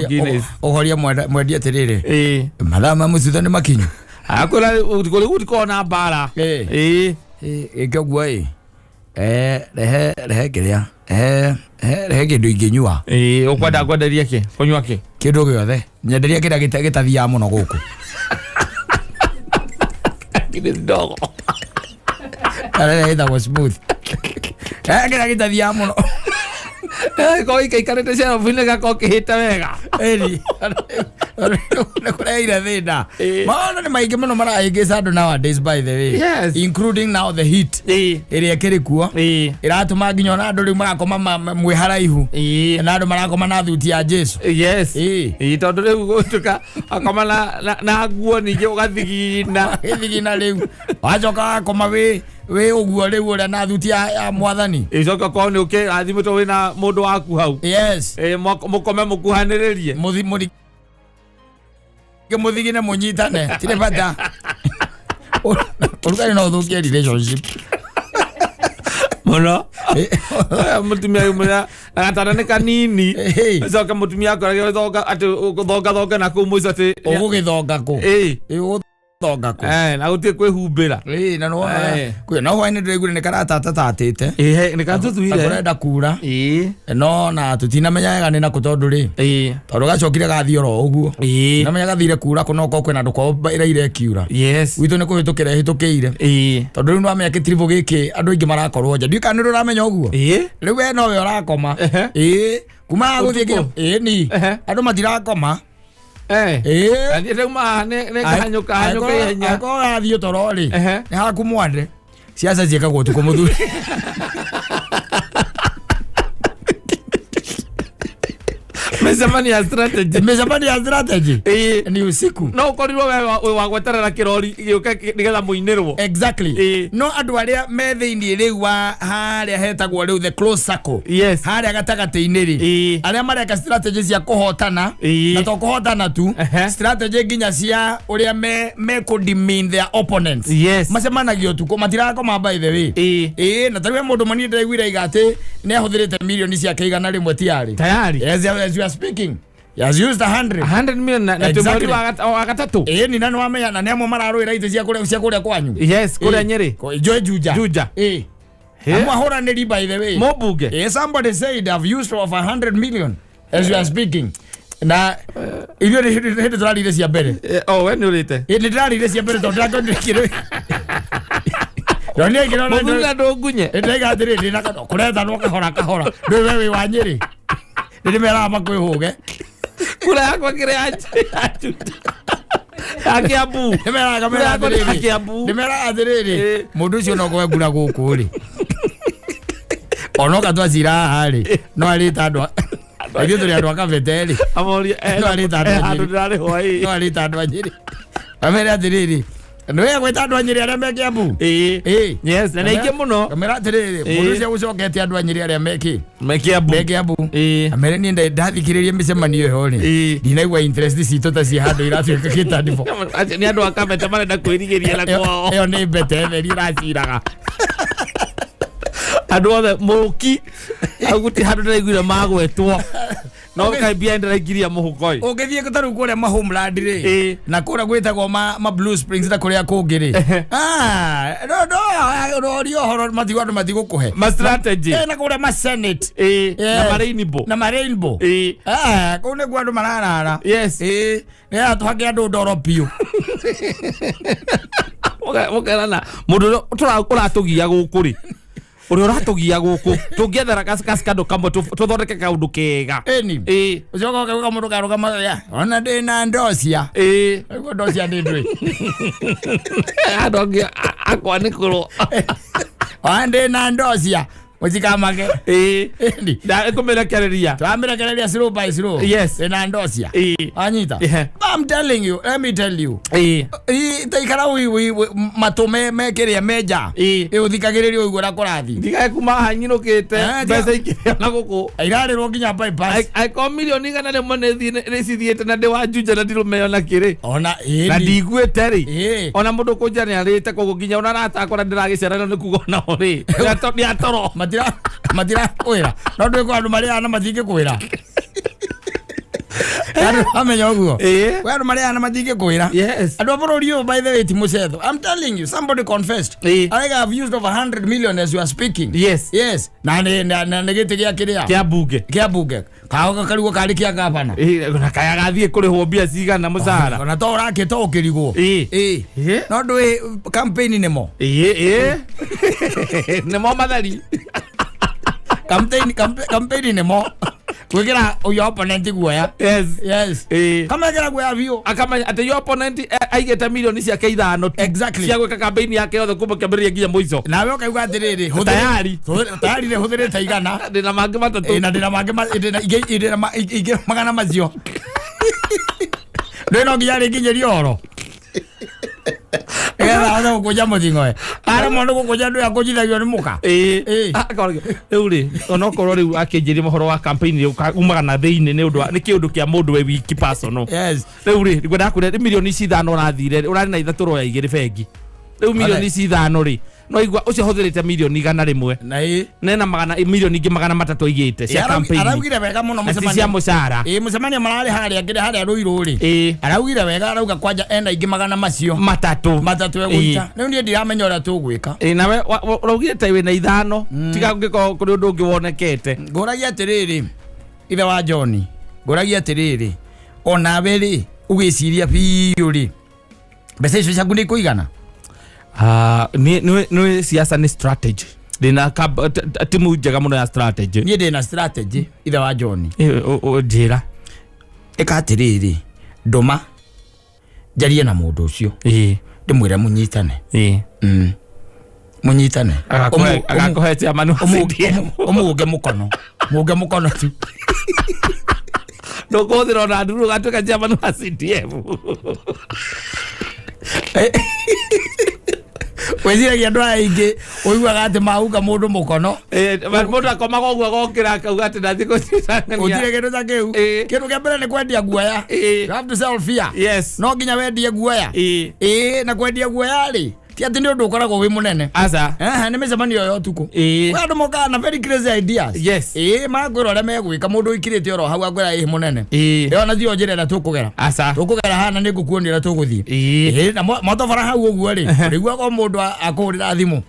Guinness. Ũhoria mwendia atĩrĩrĩ. Ĩĩ. Mathaa ma mũcutha nĩ makinyu. Akwĩra kũrĩ gũtikoragwo na mbara. Ĩĩ. Ĩĩ. Ĩke ũguo ĩ. Rehe rehe kĩrĩa. Rehe rehe kĩndũ ingĩnyua. Ĩĩ, ũkwenda kwenderia kĩ? Kũnyua kĩ? Kĩndũ gĩothe. Nyenderia kĩrĩa gĩtathiaga mũno gũkũ. Guinness ndogo. Karĩa ĩtagwo smooth. Rehe kĩrĩa gĩtathiaga mũno. Ko ikaikarĩte cerobu-inĩ gakorwo kĩhĩte wega. Ĩni nĩ kũreire thĩna. Ĩĩ. Maũndũ nĩ maingĩ mũno marahĩngĩca andũ nowadays, by the way. Yes. Including now the heat Ĩĩ. ĩrĩa ĩkĩrĩ kuo, Ĩĩ. ĩratũma nginya ona andũ rĩu marakoma mwĩ haraihu, Ĩĩ. na andũ marakoma na thuti ya Jesu. Yes. Ĩĩ. Ĩĩ, tondũ rĩu gũtuĩka akoma na nguo ningĩ ũgathigina. Gĩthigina rĩu wacoka wakoma wĩ ũguo rĩu ũrĩa na thuti ya mwathani. Ĩcoke okorwo nĩ ũkĩrathimĩtwo wĩna mũndũ waku hau. Yes. Ĩĩ, mũkome mũkuhanĩrĩrie. Mũthi mũri mũthigine mũnyitane tirĩ bata. Ũrugarĩ no ũthũkie relationship. Mũno. Mũtumia umĩra na gatanda nĩ kanini. Ĩĩ. Ũcoke mũtumia akorage thonga atĩ thongathonga na kũu mũico atĩ Ũgũgĩthonga kũ? Ĩĩ. Ĩ, ũgũthonga kũ? Eh, na gũtirĩ kwĩhumbĩra. Ĩĩ, na nĩwona Eh. kwĩ no hwaĩ-inĩ ndĩraiguire nĩ karatatatatĩte. Ĩĩ, nĩ katũthuire. Kũrenda kura. Ĩĩ. No na tũtinamenya wega nĩ nakũ tondũ rĩ, Ĩĩ. tondũ gacokire gathiĩ oro ũguo. Ĩĩ. Namenya gathire kura kũ no korwo kwĩna andũ kwao ĩraire ĩkiura. Yes. Gwitũ nĩ kũhĩtũkĩra ĩhĩtũkĩire. Ĩĩ. Tondũ rĩu nĩwamenya kĩtiribũ gĩkĩ andũ aingĩ marakorwo nja. Ndiũĩ kana nĩ ũramenya ũguo. Ĩĩ. Rĩu we nowe ũrakoma. Ehe. Ĩĩ. Kuma gũthiĩ Ũtukũ? nginya ĩĩ ni. Ehe. Andũ matirakoma. Eh. Ĩĩ. Athiĩte kuma nĩ ngahanyũka hanyũka ihenya. Angĩkorwo ũrathiĩ toro rĩ, Ehe. nĩ haku mwande. Ciaca ciĩkagwo ũtukũ mũthuri. Mĩcemanio ya strategy. Mĩcemanio ya strategy Ĩĩ. ni usiku. No ũkorirwo we wĩ wa gweterera kĩrori gĩũke nĩgetha mũinĩrwo. Exactly. Ĩĩ. No andũ arĩa me thĩinĩ rĩu wa harĩa hetagwo rĩu the close circle. Yes. Harĩa gatagatĩ-inĩ rĩ, Ĩĩ. arĩa mareka strategy cia kũhotana, Ĩĩ. na to kũhotana tu, Ehe. strategy nginya cia ũrĩa me kũ-demean their opponents. Yes. Macemanagia ũtukũ matirakoma, by the way. Ĩĩ. Ĩĩ, na tarĩu he mũndũ mani ndĩraiguire aiga atĩ nĩ ahũthĩrĩte milioni ciake 100 tiarĩ. Tayari. Yes, as you are speaking. He has used 100. 100 million na twĩ Exactly. mweri wa gatatũ. Ĩĩ ni na nĩwamenya na nĩ amwe mararũĩra itĩ cia kũrĩa kwanyu. Yes, kũrĩa Nyĩrĩ. Joe Juja. Juja. Ĩĩ. He? Amwe ahũranĩri, by the way. Mũmbunge. Eh, somebody said I've used of 100 million as you are speaking. Na ithuĩ nĩ hĩndĩ tũrarire cia mbere. Eh, oh, we nĩ ũrĩte. Ĩ, nĩ ndĩrarire cia mbere tondũ ndĩrakonire kĩrĩ. Ndonire kĩrĩ. Mũthuri na ndũngunye. Ndĩraiga atĩrĩrĩ ndĩna kũrethanwo kahora kahora. Ndũĩ we wĩ wa Nyĩrĩ. Nĩ ndĩmeraga makwĩhũge. Kura yakwa kĩrĩ ya Juja. Ya Kiambu. Ndĩmeraga Kura mera yakwa nĩ ya atĩrĩrĩ. Kiambu. Ndĩmeraga atĩrĩrĩ. Ĩ. Mũndũ ũcio no kwe ngura gũkũ rĩ. Onoka twacira haha rĩ. No arĩte andũ ithuĩ tũrĩ andũ a Kabete rĩ. Amoria No arĩte andũ eh, a handũ Nyĩrĩ. ndĩrarĩhwo ĩ. No arĩte andũ a Nyĩrĩ. Amere atĩrĩrĩ. Nĩwe gwĩta andũ a Nyĩrĩ arĩa me Kiambu. Ĩĩ. Ĩĩ. Yes, na nĩ aingĩ mũno. Kamera atĩrĩrĩ Ĩĩ. mũndũ ũcio ũcokete andũ a Nyĩrĩ arĩa me kĩ? Me Kiambu. Me Kiambu. Ĩĩ. Amere niĩ ndathikĩrĩria mĩcemanio ĩyo rĩ. Ĩĩ. Ndinaigua interest citũ ta ciĩ handũ iratuĩka kĩtandĩko. Acio nĩ andũ a Kabete marenda kwĩrigĩria na kwao. Ĩyo nĩ mbete theri ĩraciraga. Andũ othe mũki hau gũtirĩ handũ ndĩraiguire magwetwo no kaĩ mbia ndĩraingiria mũhuko ĩ. Ũngĩthiĩ ta rĩu kũrĩa ma homeland rĩ, Ĩĩ. na kũrĩa gwĩtagwo ma Blue Springs na kũrĩa kũngĩ rĩ, ah, no no roria ũhoro matigwo andũ matigũkũhe. Ma strategy. Eh, na kũrĩa ma Senate. Ĩĩ, na Eh, ma rainbow. Na ma rainbow. Ĩĩ. Ah, kũu nĩkuo andũ mararara. Yes. Ĩĩ, nĩgetha tũhake andũ ndoro biũ. Mũkerana mũndũ ũrĩa ũratũgia gũkũ rĩ, ũrĩa ũratũgia gũkũ tũngĩethera kacikandũ kamwe tũthondeke kaũndũ kega. Ĩni. Ĩĩ. Ũcoka ũkauga mũndũ karũgama ya ona ndĩna ndocia. Ĩĩ. Aigua ndocia nĩ ndũĩ. Andũ angĩ akwanĩkũrwo. Ona ndĩna ndocia mũtikamake. Ĩĩ. Ĩni. Kũmĩrekereria. Twamĩrekereria slow by slow. Yes. Ndĩna ndocia. Ĩĩ. Anyita. Yeah. I'm telling you, let me tell you. Ĩĩ. Taikara matũ me kĩrĩa menja. Ĩĩ. Ĩ ũthikagĩrĩria ũigue ũrĩa kũrathiĩ. Ndigae kuma haha nyinũkĩte Eh, mbeca ikĩrĩa na gũkũ. Irarĩrwo nginya bypass. Angĩkorwo milioni 100 nĩ cithiĩte na ndĩ wa Juja na ndirũmeo na kĩrĩ Ona ĩni. na ndiguĩte rĩ, Ĩĩ. ona mũndũ kũnja nĩ arĩte koguo nginya ona arata akwa na ndĩragĩcerana nĩ kuga onao rĩ nĩ atoro. Matira matira kwĩra. No ndwĩ kwa andũ marĩaga na matingĩkwĩra. Andũ amenya ũguo. Ĩĩ. Kwĩ andũ marĩaga na matingĩkwĩra. Yes. Andũ a bũrũri ũyũ, by the way, ti mũcetho. I'm telling you, somebody confessed. Ĩĩ. I think I've used over 100 million as you are speaking. Yes. Yes. Na nĩ na nĩ gĩtĩ gĩa kĩrĩa. Kĩa mbunge. Kĩa mbunge. Kao karigwo karĩ kĩa gavana. Ĩĩ, na kaya gathiĩ kũrĩhwo mbia cigana mũcara. Ona to ũrakĩ to ũkĩrigwo. Ĩĩ. Ĩĩ. Ĩĩ. No ndũĩ campaign nĩmo. Ĩĩ, ĩĩ, nĩmo matheri. Campaign campaign nĩ mo gwĩkĩra your opponent guoya. Yes. Yes. Ĩĩ. Kamekĩra guoya biũ. Akamenya atĩ your opponent aigĩte milioni ciake 5 tu Exactly. cia gwĩka campaign yake yothe kuma kĩambĩrĩria nginya mũico. Nawe ũkauga atĩrĩrĩ, Tayari. Tayari nĩ hũthĩrĩte 100. Ndĩna mangĩ 3. Ĩ, na ndĩna mangĩ ndĩna ingĩ ndĩna ingĩ 100 macio. Ndũĩ no nginya rĩnginyĩrie ũhoro. Nĩgetha ahote gũkũnja mũting'oe. Aremwo nĩ gũkũnja ndũĩ akũnjithagio nĩ mũka. Ĩĩ. Ĩĩ. Rĩu rĩ, onokorwo rĩu akĩnjĩria ũhoro wa campaign rĩ, umaga na thĩinĩ nĩ ũndũ wa nĩ kĩũndũ kĩa mũndũ we wiki personal. Yes. Rĩu rĩ, ngwenda kwĩra nĩ milioni ici 5 ũrathire, ũrarĩ na 3 ũroya 2 bengi. Rĩu milioni ici 5 rĩ, no igua ũcio ahũthĩrĩte milioni 100. Na ĩ. Nena magana milioni ingĩ 300 aigĩte cia campaign. Araugire wega mũno Na ti cia mũcemanio. mũcara. Ĩ, mũcemanio mararĩ harĩa ngĩrĩ harĩa Rũirũ rĩ. Ĩĩ. Araugire wega, arauga kwanja ena ingĩ 300 macio. 3. 3 egũita. Rĩu niĩ ndiramenya ũrĩa tũgwĩka. Ĩĩ, nawe ũraugire ta wĩna 5, tiga ũngĩkorwo kũrĩ ũndũ ũngĩ wonekete. Ngũragia atĩrĩrĩ, ithe wa John, ngũragia atĩrĩrĩ, onawe rĩ, ũgĩciria biũ rĩ, mbeca icio ciaku nĩ ikũigana? Nĩ siasa nĩ strategy. Ndĩna timu njega mũno ya strategy. Niĩ ndĩna strategy, ithe wa John. Njĩra. Ĩka atĩrĩrĩ, ndũma njarie na mũndũ ũcio, Ĩĩ. ndĩmwĩre mũnyitane. Ĩĩ. Mũnyitane. Agakũhe chairman wa CDM. Ũmũũnge mũkono. Mũũnge mũkono tu. Ndũkũhũthĩra ona nduru ũgatuĩka chairman wa CDM. Wĩciragia andũ aya aingĩ ũiguaga atĩ maunga mũndũ mũkono. Mũndũ akomaga ũguo agokĩra akauga atĩ ndathiĩ kũnyitangania. Gũtirĩ kĩndũ ta kĩu. Kĩndũ kĩa mbere nĩ kwendia guoya. You have to sell fear. Yes. No nginya wendie guoya. Ĩĩ. Ĩĩ, na kwendia guoya rĩ, ti atĩ nĩ ũndũ ũkoragwo wĩ mũnene. Aca. Ehe, nĩ mĩcemanio ya ũtukũ. Ĩĩ. Kwĩ andũ mokaga na very crazy ideas. Yes. Ĩĩ, makwĩra ũrĩa megwĩka, mũndũ ũikirĩte oro hau akwĩra ĩĩ mũnene. Ĩĩ. Ĩyo na tiyo njĩra ĩrĩa tũkũgera. Aca. Tũkũgera haha na nĩ ngũkuonia ũrĩa tũgũthiĩ. Ĩĩ. Ĩĩ, na mwatobora hau ũguo rĩ, ũrĩiguaga o mũndũ akũhũrĩra thimũ.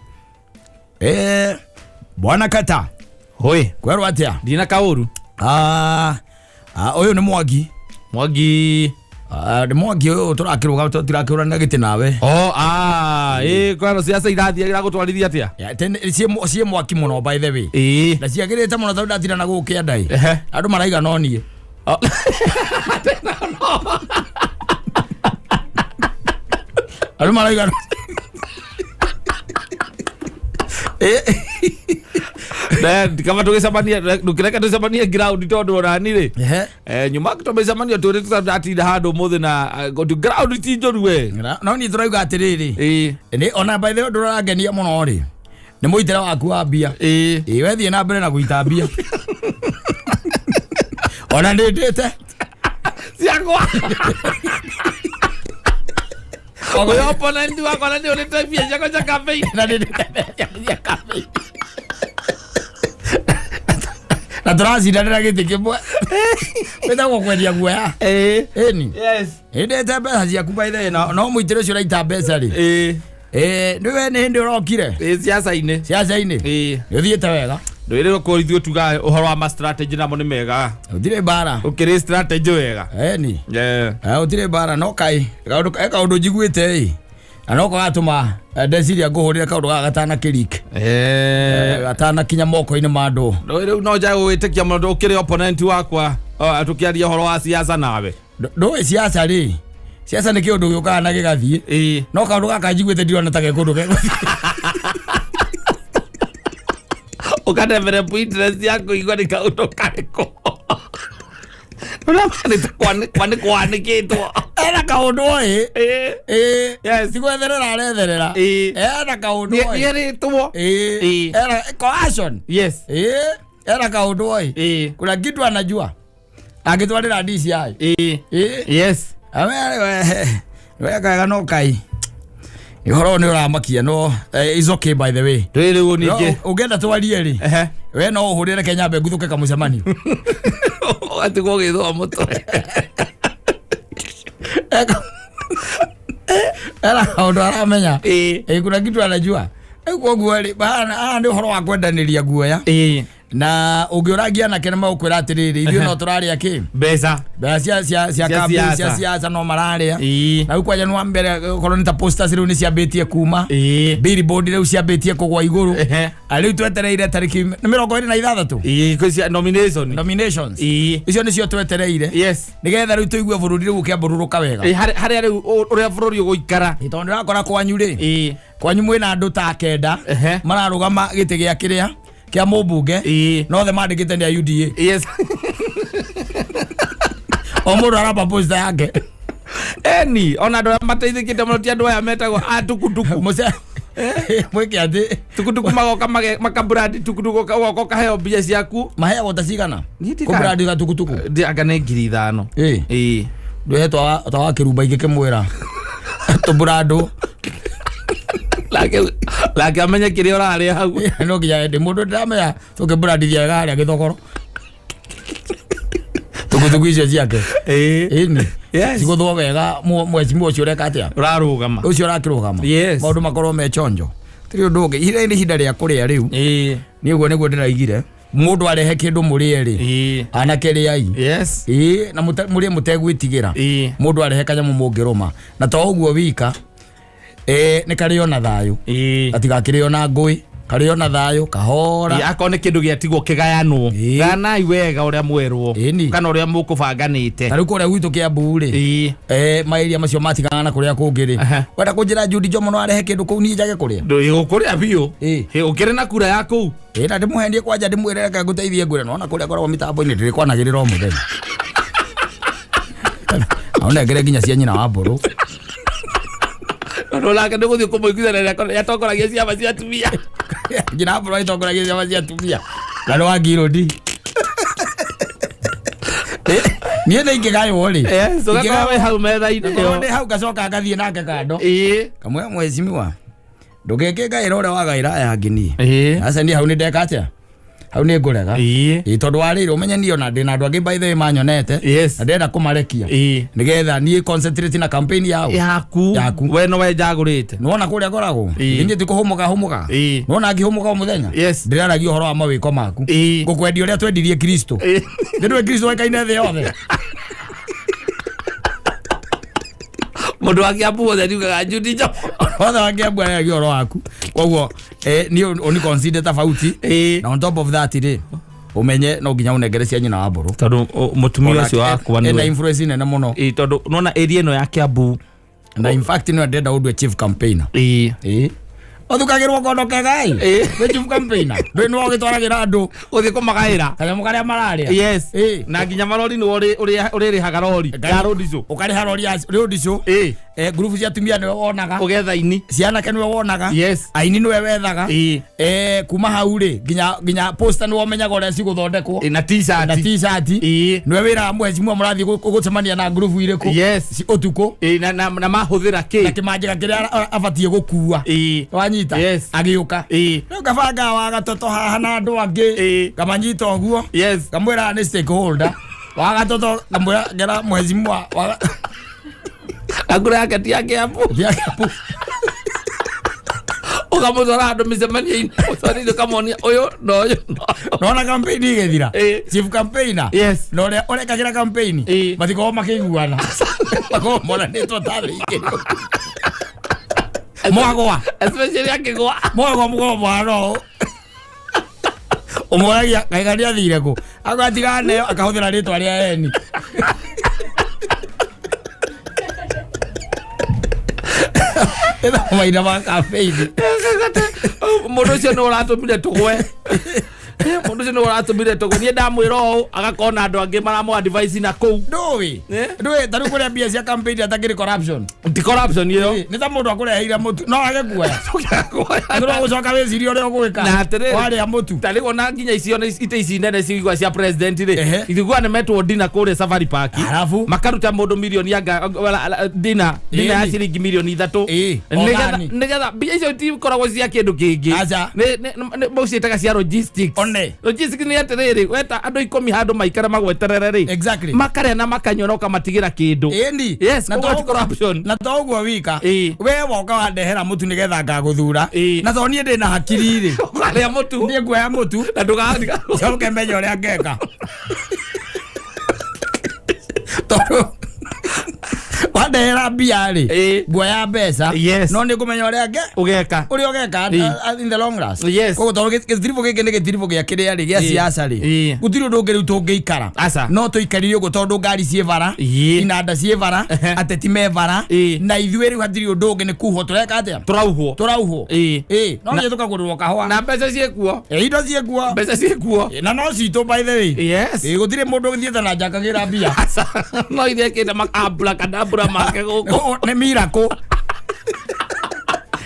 Bwana Kata. Hoi. Kwerwo atĩa? Ndina kaũru. Ũyũ nĩ Mwangi. Mwangi. Nĩ Mwangi ũyũ tũrakĩrũga tũtirakĩũrana gĩtĩ nawe. Oh, ĩĩ, kwano siasa irathiĩ iragũtwarithia atĩa? Ya, tene, ciĩ mwaki mũno by the way. Ĩĩ. Na ciagĩrĩte mũno tondũ ndatinda na gũkũ kĩanda-ĩ. Ehe. Andũ maraiga no niĩ. Oh. Andũ maraiga no Kama tũgĩcemania ndũkĩreke tũcemanie ground tondũ onani rĩ. Ehe. Nyuma tũmĩcemanio tũrĩ tũtatinda handũ ũmũthĩ na ground ti njũru we. No niĩ tũrauga atĩrĩrĩ. Ĩĩ. Nĩ ona by the way ũndũ ũrangenia mũno rĩ, nĩ mũitĩre waku wa mbia. Ĩĩ. Ĩĩ, wethiĩ na mbere na gũita mbia. Ona nĩ ndĩte. Ciakwa. Ũyũ opponent wakwa na nĩ ũrĩte mbia ciakwa cia campaign. Na nĩ ndĩte mbeca cia campaign. Na tũracindanĩra gĩtĩ kĩmwe. Wĩtagwo kwendia guoya. Ĩĩ. Ĩni. Yes. Nĩ ndĩte mbeca ciaku by the way, no mũitĩre ũcio ũraita mbeca rĩ. Ĩĩ. Ĩĩ, nĩ we nĩ hĩndĩ ũrokire. Ĩĩ, siasa-inĩ. Siasa-inĩ. Ĩĩ. Nĩ ũthiĩte wega. Ndwĩrĩrwo kũrĩ ithuĩ tugaga ũhoro wa ma strategy namo nĩ mega. Gũtirĩ mbara. Ũkĩrĩ strategy wega. Ĩni. Yeah. Gũtirĩ mbara no kaĩ kaũndũ njiguĩte ĩ. Na no gatũma ndeciria ngũhũrĩre kaũndũ gaka gatanakĩrik. Gatanakinya moko-inĩ ma andũ. Rĩu no njage gwĩtĩkia mũno ũkĩrĩ opponent wakwa tũkĩaria ũhoro wa siasa nawe. Ndũĩ siasa rĩ. Siasa nĩ kĩũndũ gĩũkaga na gĩgathiĩ. Ĩĩ. No kaũndũ gaka njiguĩte ndirona ta gekũndũ gegũthiĩ. Ũkadevelop interest ya kũigua nĩ kaũndũ karĩkũ. Ũrĩa kwanĩkĩtwo. Ena kaũndũ oĩ. Ĩĩ. Ĩĩ. Yes. Ti gwetherera aretherera. Ĩĩ. Ena kaũndũ oĩ. Nĩerĩtwo. Ĩĩ. Ĩĩ. Ena coercion. Yes. Ĩĩ. Ena kaũndũ oĩ. Ĩĩ. Kuna kitu anajua. Angĩtwarĩra DCI. Ĩĩ. Ĩĩ. Yes. Wekaga no kai. Ũhoro nĩ ũramakia no is okay by the way. Ndũĩ rĩu ningĩ. Ũngĩenda twarie rĩ. Ehe. We no ũhũrĩre Kenya mbe nguthũke kamũcemanio. Ũgatigwo ũgĩthũa mũtwe. Ena kaũndũ aramenya. Ĩĩ. Ĩĩ, kuna kitu anajua. Rĩu koguo rĩ, haha nĩ ũhoro wa kwendanĩria guoya. Ĩĩ. Na ũngĩũrangia anake nĩ magũkwĩra atĩrĩrĩ, ithuĩ no tũrarĩa kĩ Mbeca. Mbeca cia Cia campaign, cia siasa. siasa no mararĩa. Ĩĩ. Na rĩu kwanja nĩ wa mbere okorwo nĩ ta posters rĩu nĩ ciambĩtie kuma. Ĩĩ. Billboard rĩu ciambĩtie kũgwa igũrũ. Ehe. Na rĩu twetereire tarĩki nĩ 26. Ĩĩ, kwĩ cia nomination. Nominations. Ĩĩ. Icio nĩcio twetereire. Yes. Nĩgetha rĩu tũigue bũrũri rĩu ũkĩambũrũrũka wega. Ĩĩ, harĩa rĩu ũrĩa bũrũri ũgũikara. Ĩ, tondũ ndĩrakora kwanyu rĩ, Ĩĩ. kwanyu mwĩna andũ ta kenda Ehe. mararũgama gĩtĩ gĩa kĩrĩa kĩa mũmbunge. Ĩĩ. No othe mandĩkĩte nĩ a UDA. Yes. O mũndũ aramba poster yake. Eni, ona andũ arĩa mateithĩkĩte mũno ti andũ aya metagwo a tukutuku. Mũce mwĩke atĩ Tukutuku magoka makabrandi tukutuku, ũgoka ũkaheo mbia ciaku. Maheagwo ta cigana? Niĩ ndika- Kũbrandi gatukutuku. Anga nĩ 5,000. Ĩĩ. Ĩĩ. Ndũhe twa wa kĩrumba ingĩkĩmwĩra tũbrandũ. Nake amenye kĩrĩa ũrarĩa hau. No nginya ndĩ mũndũ ndĩramenya tũkĩbrandithia wega harĩa gĩthogoro tukutuku icio ciake. Ĩĩ. Ĩni. Yes. Cigũthwo wega mwecimua ũcio ũreka atĩa, Ũrarũgama. ũcio ũrakĩrũgama. Yes. Maũndũ makorwo me chonjo, tirĩ ũndũ ũngĩ, ihinda nĩ ihinda rĩa kũrĩa rĩu. Ĩĩ. Niĩ ũguo nĩguo ndĩraigire, mũndũ arehe kĩndũ mũrĩe rĩ, Ĩĩ. anake rĩai. Yes. Ĩĩ, na mũrĩe mũtegwĩtigĩra. Ĩĩ. Mũndũ arehe kanyamũ mũngĩrũma na to ũguo wika, nĩ karĩo na thayũ. Ĩĩ. Gatigakĩrĩo na ngũĩ, karĩo na thayũ kahora. Ĩĩ, akorwo nĩ kĩndũ gĩatigwo kĩgayanwo, Ĩĩ. gayanai wega ũrĩa mwerwo Ĩni. kana ũrĩa mũkũbanganĩte. Ta rĩu kũrĩa gwitũ Kĩambu rĩ, Ĩĩ. Maĩria macio matigana na kũrĩa kũngĩ rĩ, Aha. wenda kũnjĩra Judy Njomo no arehe kĩndũ kũu niĩ njage kũrĩa? Ndũgũkũrĩa biũ. Ĩĩ. Ĩ, ũkĩrĩ na kura ya kũu. Ĩ, na ndĩmũhenie kwanja, ndĩmwĩre reke ngũteithie ngwĩre nona kũrĩa ngoragwo mĩtambo-inĩ ndĩrĩkwanagĩrĩra o mũthenya, aũnengere nginya cia nyina wa mbũrũ. Tondũ nake nĩ gũthiĩ kũmũiguithania yatongoragia ciama cia atumia. Nyina wa mbũrũ aitongoragia ciama cia atumia na nĩ wa ngirũndi. Niĩ nĩ ingĩgaywo rĩ, Yes, ũgakorwo wĩ hau metha-inĩ ngorwo ĩyo. ndĩ hau, ngacoka ngathiĩ nake kando. Ĩĩ. Kamwe, mheshimiwa, ndũgeke ngaĩra ũrĩa wagaĩra aya angĩ niĩ. Ĩĩ. Aca niĩ hau nĩ ndeka atĩa, hau nĩ ngũrega. Ĩĩ. Ĩ, tondũ warĩrĩ ũmenye niĩ ona ndĩ na andũ angĩ by the way manyonete. Yes. Na ndĩrenda kũmarekia Ĩĩ. nĩgetha niĩ concentrate na campaign yao. Yaku. Yaku. We no we njagũrĩte. Nĩwona kũrĩa ngoragwo. Ĩĩ. Niĩ ti kũhũmũka hũmũka. Ĩĩ. Nĩwona ngĩhũmũka o mũthenya, Yes. ndĩraragia ũhoro wa mawĩko maku. Ĩĩ. Ngũkwendia ũrĩa twendirie Kristo. Ĩĩ. Nĩ Kristo wekaine thĩ yothe. Mũndũ wa Kĩambu wothe riugaga Judy Njomo. Othe wa Kĩambu araragia ũhoro waku, koguo niĩ ũni consider tofauti. Ĩĩ. Na on top of that rĩ, ũmenye no nginya ũnengere cia nyina wa mbũrũ. Tondũ mũtumia ũcio wakwa ena nĩwe. influence nene mũno. Ĩĩ, tondũ nona area ĩno ya Kĩambu. Na in fact nĩwe ndĩrenda ũndue chief campaigner. Ĩĩ. Ĩĩ, ũthukagĩrwo kondo kegai. Ĩĩ. Wĩ chief campaigner, ndũĩ nĩwe ũgĩtwaragĩra andũ Ũthiĩ kũmagaĩra. kanyamũ karĩa mararĩa. Yes. Ĩĩ. Na nginya marori nĩwe ũrĩrĩhaga rori ya road show. Ũkarĩha rori ya road show. Ĩĩ. Ngurubu cia atumia nĩwe wonaga. Ũgetha ini. Cianake nĩwe wonaga. Yes. Aini nĩwe wethaga. Ĩĩ. Kuma hau rĩ, nginya poster nĩwe ũmenyaga ũrĩa cigũthondekwo. Ĩĩ, na t-shirt. Na t-shirt. Ĩĩ. Nĩwe wĩraga mheshimiwa mũrathiĩ gũcemania na ngurubu irĩkũ. Yes. Ũtukũ. Ĩĩ, na mahũthĩra Na kĩ. kĩmanjĩka kĩrĩa abatiĩ gũkua. Ĩĩ. Wanyita. Yes. Agĩũka. Ĩĩ. Rĩu ngabanga wa gatoto haha na andũ angĩ. Ĩĩ. Ngamanyita ũguo. Yes. Ngamwĩra nĩ stakeholder wa gatoto, ngamwĩra ngera mheshimiwa wa Akura yake ti ya Kĩambu. Kĩambu. Ũkamũtwara handũ mĩcemanio-inĩ, mũcemanio-inĩ ũkamonia ũyũ na ũyũ na ũyũ. Nona campaign igĩthira, Ĩĩ. chief campaigner Yes. na ũrĩa ũrekagĩra campaign Ĩĩ. matikoragwo makĩiguana, makoragwo monanĩtwo ta thĩ igĩrĩ mwagwa. Especially akĩgwa. Mwagwa mũkorwo mwana ũũ ũmũragia kaiga nĩ athire kũ, agatigana nayo akahũthĩra rĩtwa rĩa eni. Ĩtha mahinda ma campaign. Mũndũ ũcio nĩ ũratũmire tũgwe. Mũndũ ũcio nĩ ũratũmire tũgwe, niĩ ndamwĩra ũũ agakorwo na andũ angĩ maramũ advice na kũu. Ndũĩ. Eh? Ndũĩ ta rĩu kũrĩa mbia cia campaign atakĩrĩ corruption. Ti corruption ĩyo. Nĩ ta mũndũ akũreheire mũtu no age kuoya, no gũcoka wĩcirie ũrĩa ũgwĩka. Na atĩrĩrĩ, warĩa mũtu. Ta rĩu ona nginya icio itĩ ici nene cigua cia president Ehe. rĩ, ithigua nĩ metwo dina kũrĩa Safari Park. Arabu? Makaruta mũndũ milioni anga dina ya Ĩni. ciringi milioni 3. Ĩĩ, Nĩgetha ogani. nĩgetha mbia icio itikoragwo cia kĩndũ kĩngĩ. Aca. Nĩ mũciĩtaga cia logistics. One. Logistics nĩ atĩrĩrĩ, weta andũ 10 handũ maikara magweterere rĩ, makarĩa na makanyua na ũkamatigĩra kĩndũ. Ĩni. Yes, koguo ti corruption. Na to ũguo wika, we woka wandehera mũtu nĩgetha ngagũthura, na to niĩ ndĩ na hakiri rĩ, ũkarĩa mũtu niĩ nguoya mũtu na ndũgatiga. Coke menye ũrĩa ngeka, tondũ wandehera mbia rĩ, nguoya mbeca, no nĩ ngũmenya ũrĩa nge ũgeka. Ũrĩa ũgeka in the long run. Koguo tondũ gĩtiribũ gĩkĩ nĩ gĩtiribũ gĩa kĩrĩa rĩ, gĩa siasa rĩ, gũtirĩ ũndũ ũngĩ rĩu tũngĩikara. Aca. No tũikarire ũguo tondũ ngari ciĩ bara, inanda ciĩ bara, ateti me bara, na ithuĩ rĩu hatirĩ ũndũ ũngĩ, nĩ kuhwo tũreka atĩa? Tũrauhwo. Tũrauhwo. Ĩĩ, no nginya tũkagũrĩrwo kahũa. Na mbeca ciĩkuo. Ĩĩ, indo ciĩkuo. Mbeca ciĩkuo. Ĩĩ, na no citũ, by the way. Ĩĩ, gũtirĩ mũndũ ũthiĩte na nja akagĩra mbia. Aca, no iria kĩnda makambura kandambura make gũkũ. Nĩ miracle,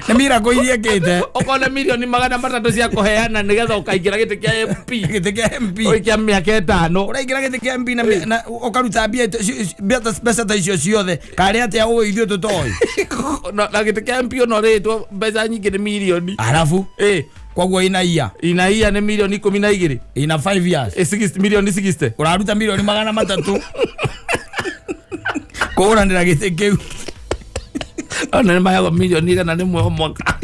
nĩ miracle iria ĩkĩte. Ũkona mirioni 300 cia kũheana nĩgetha ũkaingĩra gĩtĩ kĩa MP. Gĩtĩ kĩa MP. Ũikia mĩaka 5. Ũraingĩra gĩtĩ kĩa MP na ũkaruta mbia mbeca ta icio ciothe, karĩ atĩa ũĩ ithuĩ tũtoĩ? Na gĩtĩ kĩa MP ona ũrĩtwo mbeca nyingĩ nĩ mirioni. Arabu koguo ina ia Inaia nĩ mirioni 12. Ina 5 years. Mirioni 60. Ũraruta mirioni 300 kũgũranĩra gĩtĩ kĩu. Ona nĩ maheagwo mirioni 100 o mwaka.